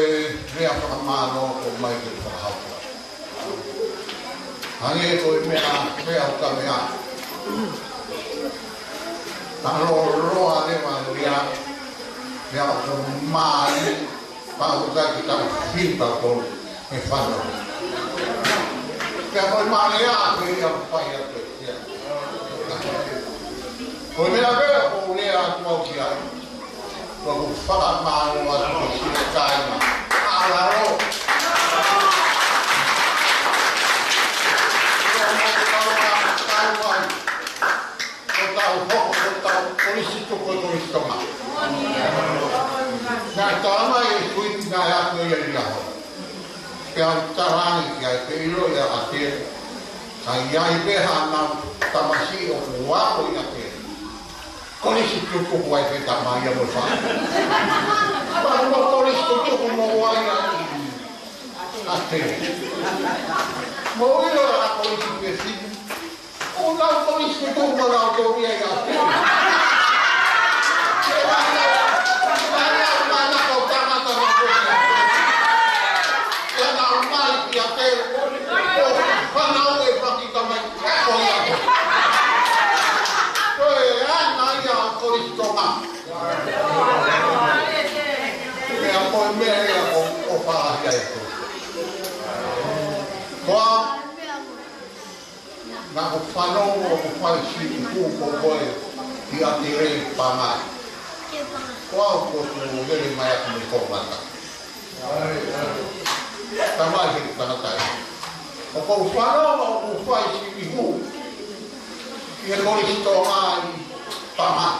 lea fakamālō ko mai ke fakahoko. Hangē ko e meʻa, meʻa ʻo ka meʻa. Taloloa leva lea, meʻa ʻo mai, pau ka ki tau fita ko e fana. Pea ko e mālea, ko e ia pai atu ia. Ko e meʻa pē ʻoku ou lea atu au ki ai. ʻOku ou fakamālō atu ki he kāinga. ʻAlalo. ʻOku tau ka, tau ai. ʻOku tau hoko, ʻoku tau kolisi tuku, kolisi Tonga. Naʻe tala mai e suiti naʻe ako ia ʻi ʻaho. Pea u talaange ki ai, pea ʻiloʻi ʻe ʻAtele. Ka ʻi ai pē haʻanau tamasiʻi ʻoku ako ʻi ʻAtele. Kolisi tutuku ai pē tamai ia mo e faʻē. Pea mo kolisi tutuku mo wai ai ʻAtele. Mo ʻilo ʻa kolisi pē siʻi. ʻO nau kolisi tutuku mo nau tō ia ʻi ʻAtele. Naʻa ku fanongo ʻoku fai siʻi kupu ko ē ʻi ʻAtele Pangai. Ko au ko e tuʻu lele mai ʻaki mo e kongata. Tamai he tangata ē. ʻOku ou fanongo ʻoku fai siʻi hū ʻi he Kolisi Tonga ʻi Pangai.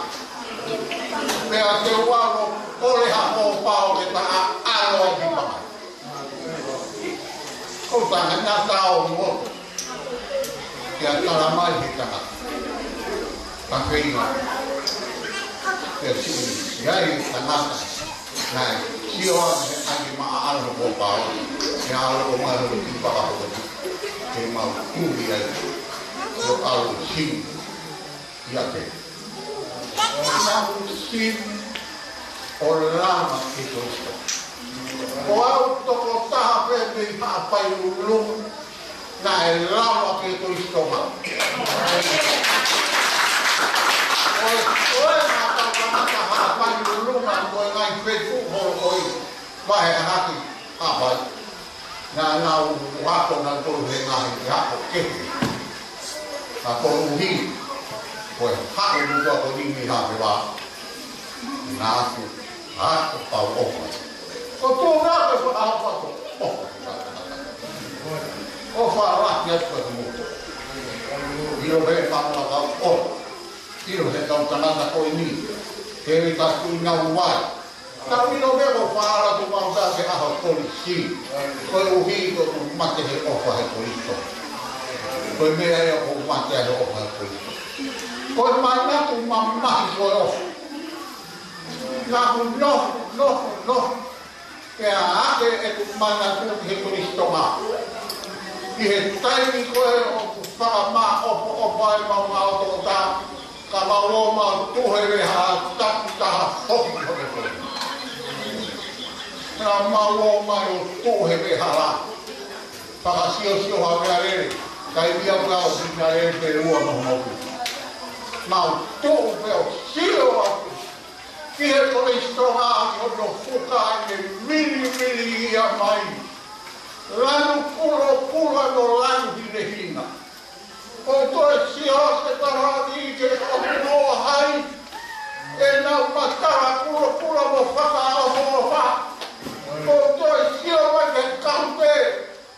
Pea te u ʻalu ʻo kole ha hōpao ke ta ʻaʻalo ai ki Pangai. Ko tangata ʻo mo. Kia tala mai he tangata. Ka feinga. Kia siʻi ai tangata. Naʻe sio ʻa e ʻai maʻa ʻalu ko pau. Kia ʻalu ko mai ho ki paka ho. Ke mau kumi ai. Ko ʻalu siʻi. Ia pē. Naʻa ku sivi ʻo lava ke Kolisi Tonga. Ko au tokotaha pē mei Haʻapailulumu naʻe lava ke Kolisi Tonga. Ko e, ko e naʻa tau kamata Haʻapailulumu, ko e ngaahi feituʻu holo ko ē. Vahe ʻa haki, Haʻapai. Naʻa nau ako nautolu he ngaahi ako kehe. Ka koeʻuhi ko e haʻu muʻa ko eni mei Haʻavea, naʻa ku ako pau ʻofa. Ko tō naʻa ko e faʻa ako ako. ʻOfa lahi atu ko e moto. ʻIlo he faʻa ako. ʻIlo he kau tangata ko eni. He me ka tu nau vai. Tau ʻilo pē ko e faʻa ala tu mau ta ke ʻaho Kolisi. Koeʻuhi ko e mate he ʻofa he Kolisi. Ko e meʻa ia ko e mate he ʻofa he Kolisi. Ko e manatu mamahi ko e ʻofa. Naʻa ku noho, noho, noho. Pea ake ʻeku manatu ki he Kolisi Tonga. ʻI he taimi ko ē ʻoku fakamāʻopoʻopo ai mau ngaahi tokotaha. Ka mau ō mau tuʻu he veʻe hala, taki taha foki ko e foki. Ka mau ō mai ʻo tuʻu he veʻe hala. Fakasiosio ha meʻalele, kai ia ka ʻo hina lele pē ua mau mau. Mau tuʻu pē ʻo sio atu ki he Kolisi Tonga ʻaki hono fuka ʻene vilivilihia mai. Lanu kulokula mo lanu hinehina. ʻOku toe sio ke talaʻi ke ʻoku noa hai ʻenau matala kulokula mo fakaʻofoʻofa. ʻOku toe sio mai ke kaute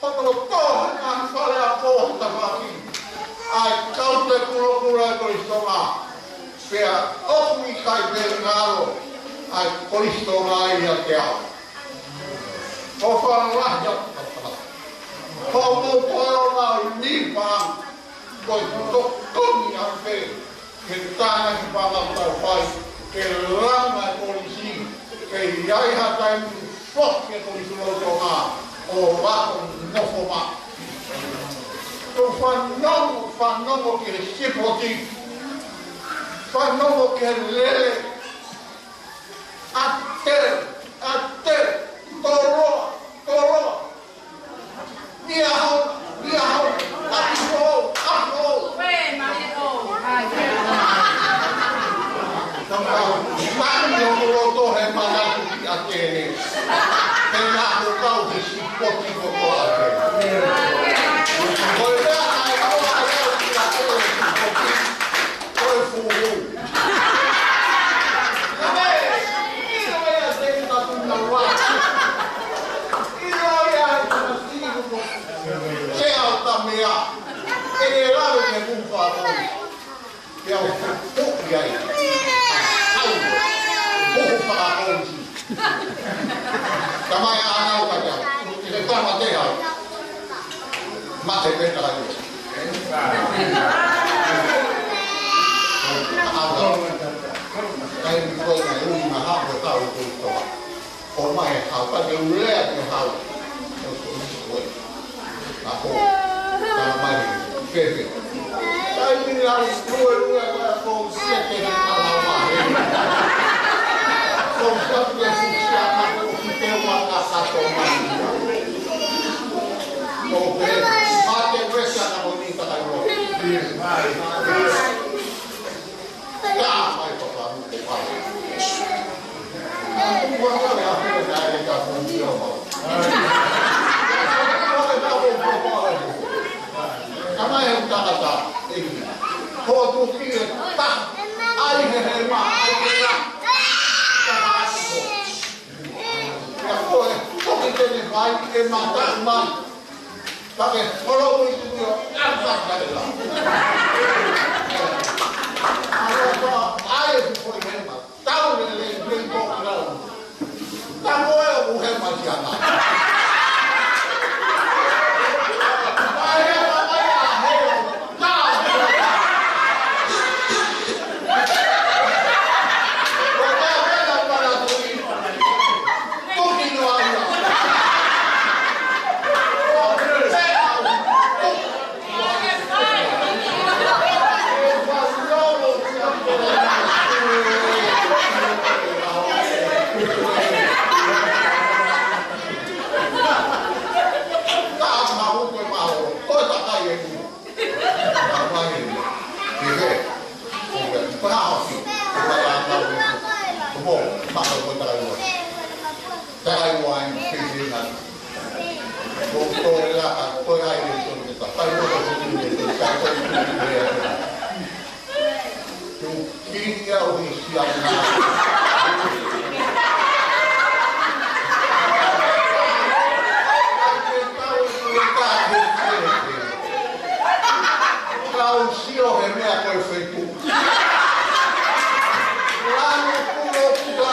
hono tō he ngaahi fale ako he tafaʻaki. ʻA e kaute kulokula ʻa e Kolisi Tonga. Pea ʻoku ʻikai pē ngalo ʻa e Kolisi Tonga ʻiate au. ʻOfa lahi atu. Ko mou ko e ʻona ni pa, ko e tokoni ʻa pē, ke tānaki panga tau fai, ke langa e Kolisi, ke ʻi ai ha taimi foki e Kolisi Lolotonga, ʻo ako nofo maʻu. Ko e fanongo, fanongo ki he sipoti, fanongo ki he lele, ʻAtē, ʻatē, tolo, tolo. Ia ho, ia ho, ʻapi ho, ʻapi ho. Ue, mali ho, mali ho. Tama, mali ho loto he manatu ki ʻAtē. He naʻa ko kau he sipoti ko ko ʻAtē. Ko e meʻa naʻe ko ʻAtē ki ʻAtē sipoti. Ko e fuhu. Ka mei, ʻilo ia te i tatu na wa. ʻIlo ia e tana siku ko. Se au ta mea. E le lalo ke mufa ko. Ke au fuhu ia i. Au. Fuhu fa ko. Tamai ʻanau ka te au. Ke tama te au. Mate pē ka ai. Au. Kai mi koi mai ui ma hao ko tau ko toa. ʻO mai hao ka te ulea ke hao. Ako. Tala mai. Pepe. Kai mi lau lue lue ko ko siete ni kala mai. Ko siete ni kala mai. Ko siete ni kala mai. Ko pe. Mate pesa na ko ni takai mo. Ka mai papa mu ko pa. Ka mai he tangata, ʻe. Ko tu ki e ta, ai he he ma, ai ke la. Ai, e mata mai. Pake holo ui tu ui o, a mata mai la. A lo to, ai, e fu ko i hema. Tau le le le ko la. Ta ko e u hema ki ana. Ai, ai, ai, ai, ai, ai. Kau sio he meʻa ko e Facebook. Lanu kulo kulo.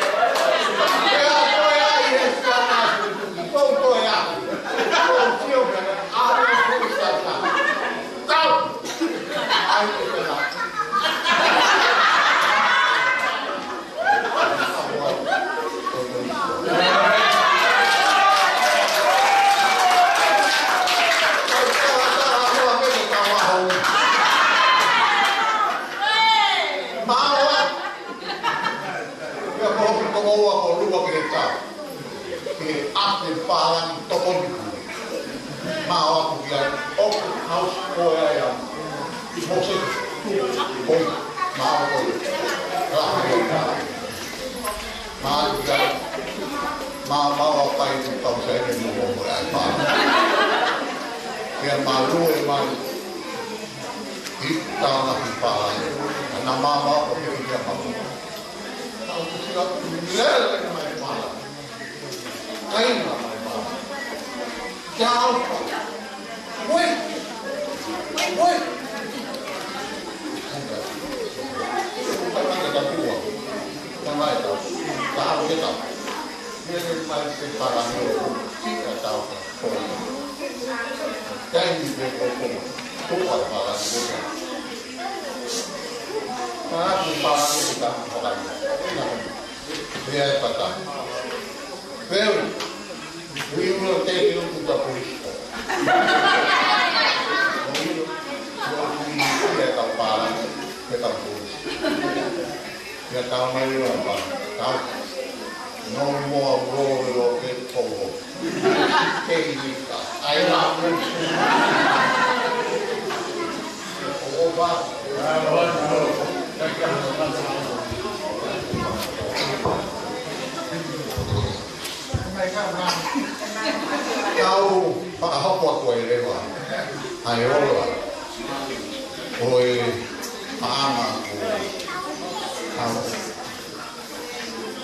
Meʻa ko e ai he siana. Kou ko e ai. Kou sio he meʻa. Ai, kou sata. Tau. Ai, kou sata. Ke ʻapi pālangi tokoni. Mao aku ki ai, ʻoku house ko ē ʻa Mose, ko ia, mao ko ia. Rahi o ka. Mao ki ai, mao, mao a pai ni kau sai ni mo ko ai pa. Ke malu e mai, i tana ki pa. Ana mao, mao ko ia ki a mao. Au tu sila, lele mai pa. Kaina mai pa. Kiao. Ue. Ue. Tama e kapua. Tama e tau. Tau e tau. Mele mai se parani o. Tika tau. Kaini pe ko ko. Tuka parani o. Parani o. Pea e pata. Peu, we will take you to the police. We will, we will be at the police. At the police. Ia tau mai o pa, tau. No more war, we will get Congo. Kei nika. I love you. O pa. Kau fakahoko atu ai leva ʻa e ola ʻo e maama ʻo kau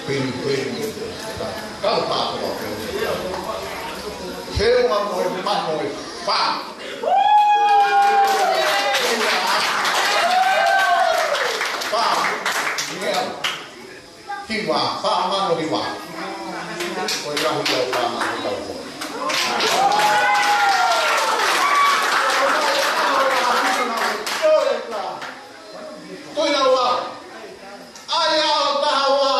peni peni. Kau pāpā peni. Seunga mo e mano e fā. Fā. Ia. Hiva, fā mano hiva. Ko e lahi ʻo e fā mano hiva. Ko e ua. ʻAi ʻa e taha ua.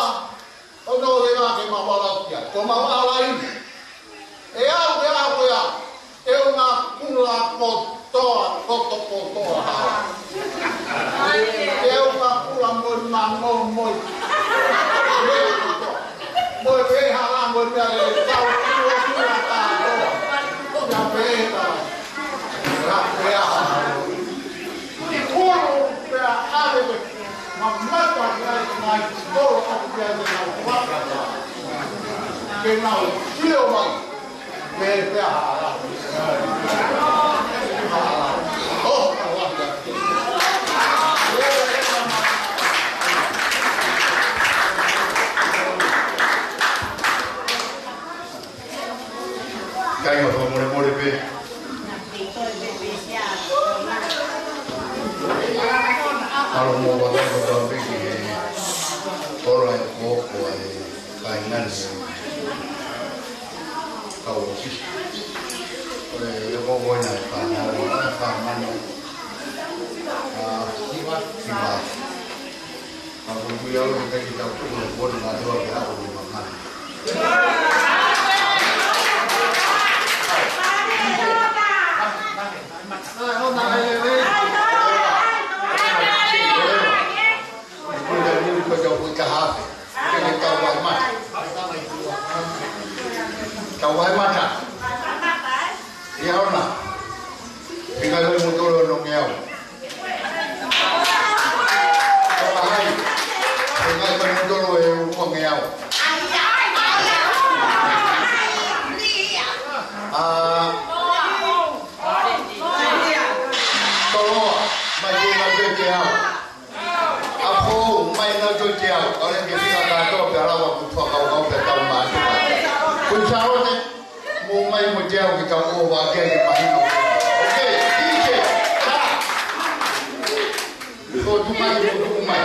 ʻO nō leva ke ma wala kia. Ko ma wala i. ʻE au, ʻe au, ʻe au. ʻE ʻunga kula kotoa, koto, kotoa. ʻE ʻunga kula mo e mango mo e. Mo e pehē hala mo e meʻa ʻe tau kula kula kātoa. Ia pehē ka. Ia pehē. Kulu pea ʻave pē. Mamata ki ai mai kolo ʻoku pea te nau waka. Ke nau sio mai. Ke pea hala. Hala. Oh, hala. Nani. Kau ʻōfisi. Ko e, ko e, ko e, nai, ka, nai, ka, nai. Ah, siva, siva. Ka ko e kui au ke kai ki tau tuku e kuona ngā tewa ke ako ni mangani. Ai, hona, ai, ai, ai. Ko e tau niu ko e tau kui ka hafe. Ke ne tau vai mata. Tau vai mata. ʻIa ʻona. Fika loi mo tolo no ngeau. Tau vai. Fika loi mo tolo e ua ngeau. Ah. Toloa. Mai ke na peke au. ʻApo, mai na to te au, ʻalu ke fika kātoa pea lava ʻo fakakaukau pea tau mātuʻa. Ko Sālote, mou mai mo te au ke tau ō vā ke ke mahino. Okay, D J, tā. Ko tu mai, ko tu mai.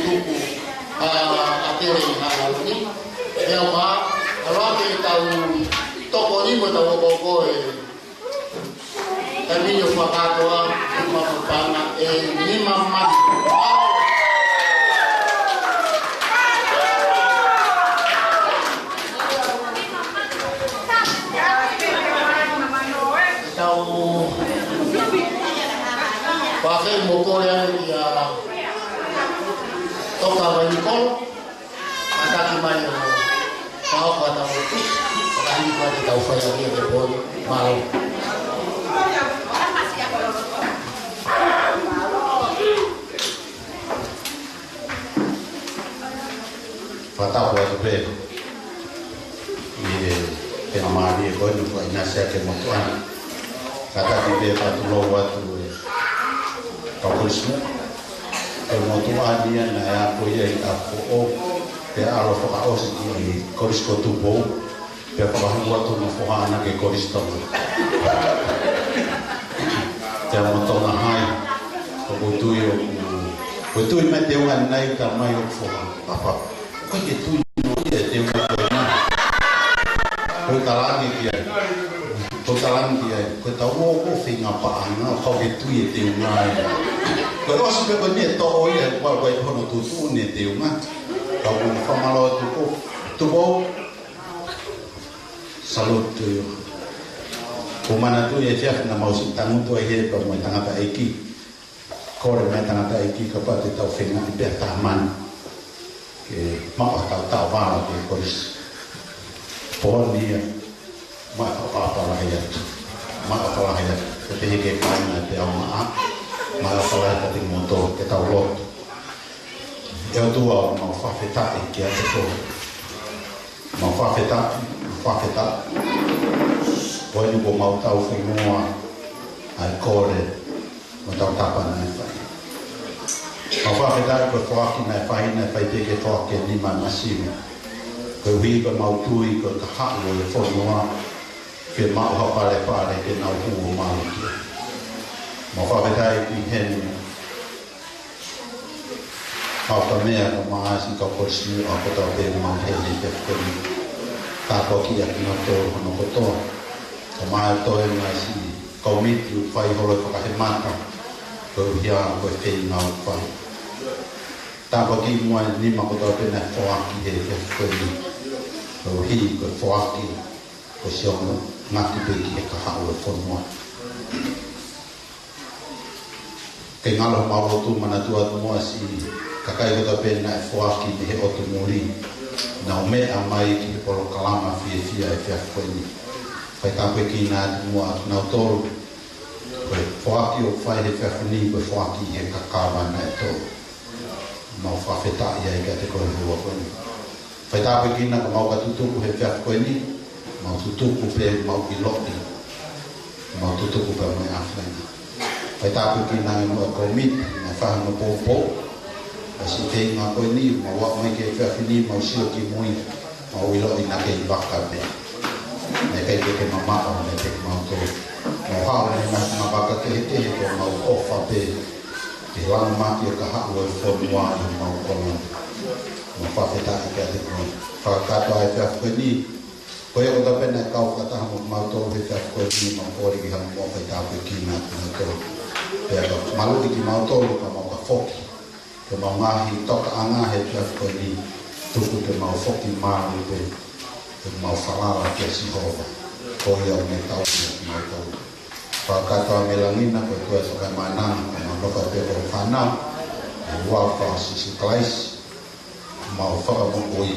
tuku ʻa, ʻa Tele ʻi he ʻaho ni. ʻE au ma, ʻalu ake ʻetau tokoni mo ʻetau okooko ʻi he taimi ni ʻo fakakātoa, ʻi he maʻu paʻanga ʻe nima mano. Tau fakamolemole atu kia Toka Vainikolo, ʻo taki mai ʻo fakaʻofa ʻetau lotu, fakaʻofa ʻetau fai ʻaki ʻa e pō ni, mālō. Fakatapu atu pē ʻi he, he mālie ko eni ʻoku ʻinasi ʻaki e motuʻa ni. Kātaki pē fakatulou atu ʻe kau Kolisi Muʻa. Ko e motuʻa ni ia naʻe aʻu ia ʻi ʻApifoʻou, pea ʻalu fakaʻosi ki Kolisi ko Tupou, pea fakahū atu hono foha ʻana ki Kolisi Tonga. Pea mo Tonga Hai, ʻoku ou tui ʻoku, ʻoku ou tui mai te unga nai ka mai ʻoku foha. Papa, ʻoku ʻikai ke tui noa ia e teunga ko ena. Ko e talange ki ai. Ko e talange ki ai. Ko e tau ō ko e feinga paʻanga, ʻoku ʻikai ke tui e teunga ia. Ko e ʻosi pē ko eni e toʻo ia, ko e, ko e hono tuʻutuʻuni e teunga. Ka ʻoku ou fakamālō atu ko Tupou. Salute to you. ʻOku ou manatuʻi e efiafi naʻa mau siʻi tangutu ai he pea mo e tangataʻeiki. Kole mai tangataʻeiki kapau te tau feinga ʻi pea tā mani. Ke maʻu ha taʻovala ki he Kolisi. Pō ni ia, maʻu ha taʻovala atu. Maʻu ha taʻovala atu. Ko e pehē ke kāinga te au maʻa. Maʻu ha taʻovala atu kimoutolu ke tau lotu. ʻE ʻOtua, mau fakafetaʻi kiate koe. Mau fakafetaʻi, mau fakafetaʻi. Ko eni kuo mau taufonua ʻa e kole mo e tautapa naʻe fai. Mau fakafetaʻi ko e foaki naʻe fai, naʻe fai pē ke foaki e nima masiva. Koeʻuhi ko ʻemau tui ko e kahaʻu ʻo e fonua ke maʻu ha palepale ke nau hū ʻo malu ki ai. Mau fakafetaʻi ki heni Mau ka meʻa ka maʻa siʻi kau Kolisi Muʻa kotoa pē ʻoku mau ʻi heni he efiafi ni. Tāpuakiʻi ʻa kinautolu hono kotoa. Ka maʻa e toe ngaahi siʻi kōmiti ʻoku fai holo e fakahemata koeʻuhi ko e feinga ʻoku fai. Tāpuakiʻi muʻa e nima kotoa pē naʻe foaki he efiafi ni. Koeʻuhi ko e foaki ko e siʻi ngaahi pē ki he kahaʻu ʻo e fonua. Ke ngalo homau lotu, manatuʻi atu muʻa siʻi kakai kotoa pē naʻe foaki mei he ʻotu muli, naʻa nau meʻa mai ki he polokalama fiefia ʻo e efiafi ko eni. Fai tāpuekina atu muʻa kinautolu. Ko e foaki ʻoku fai he efiafi ni, ko e foaki he kakava naʻe tō. Mau fakafetaʻi ai kiate koe he houa ko eni. Fai tāpuekina ka mau ka tutuku he efiafi ko eni, mau tutuku pē mau ʻiloʻi, mau tutuku pē mo e ʻAfiona. Fai tāpuekina ange muʻa e kōmiti naʻe fai hono poupou, ʻa e siʻi feinga ko eni, mau aʻu mai ki he efiafi ni, mau sio ki mui, mau ʻiloʻi naʻa ke ʻi vaka pē. Naʻe ʻikai ke ke mamaʻo meiate kimautolu. Mau haʻu mei he ngaahi vaka kehekehe ko ʻemau ʻofa pē ke langa mai ki he kahaʻu ʻo e fonua ʻi homau kolo. Mau fakafetaʻi kiate koe. Fakakātoa e efiafi ko eni, ko ia kotoa pē naʻe kau fakataha mo kimautolu he efiafi ko eni, mau kole ki he ʻOtua ke fai tāpuekina kinautolu. Pea ka maluʻi kimautolu ka mau ka foki. Ko ʻemau ngaahi tokaʻanga he efiafi ko eni, tuku ke mau foki mālie pē, ke mau falala kia Sihova. Ko ia ʻoku ne tauhi kimautolu. Fakakātoa mei langi na, ko e ʻOtua ʻoku ʻikai ke mānava, ko ʻemau nofo pē ko e fānau ʻa e ʻOtua ko Sīsū Kalaisi, mau Fakamoʻui.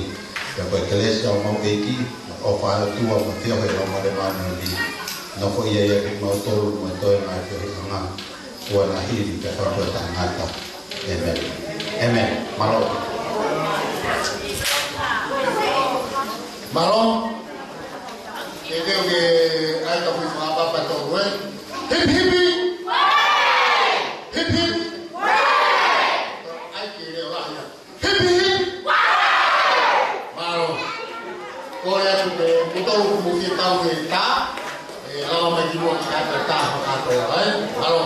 Pea ko e kelesi ʻa homau ʻEiki, mo e ʻofa ʻa e ʻOtua, mo e feohi ʻa e Laumālie Māʻoniʻoni, nofoʻia ʻiate kimautolu, mo e toe mai feohiʻanga, ʻo na hili pea fakatua taʻengata. ʻĒmeni. ʻĒmeni. Mālō. Mālō. Ke teu ke ai ka fui fakapapa tō ue. Hipi hipi. Hipi hipi. Ai ke leo lahi ia. Hipi hipi. Mālō. Kole atu ke mutolu kumu ke tau ke tā. ʻE lava mai ki muʻa ki kātoa tā, fakakātoa, ē? Mālō.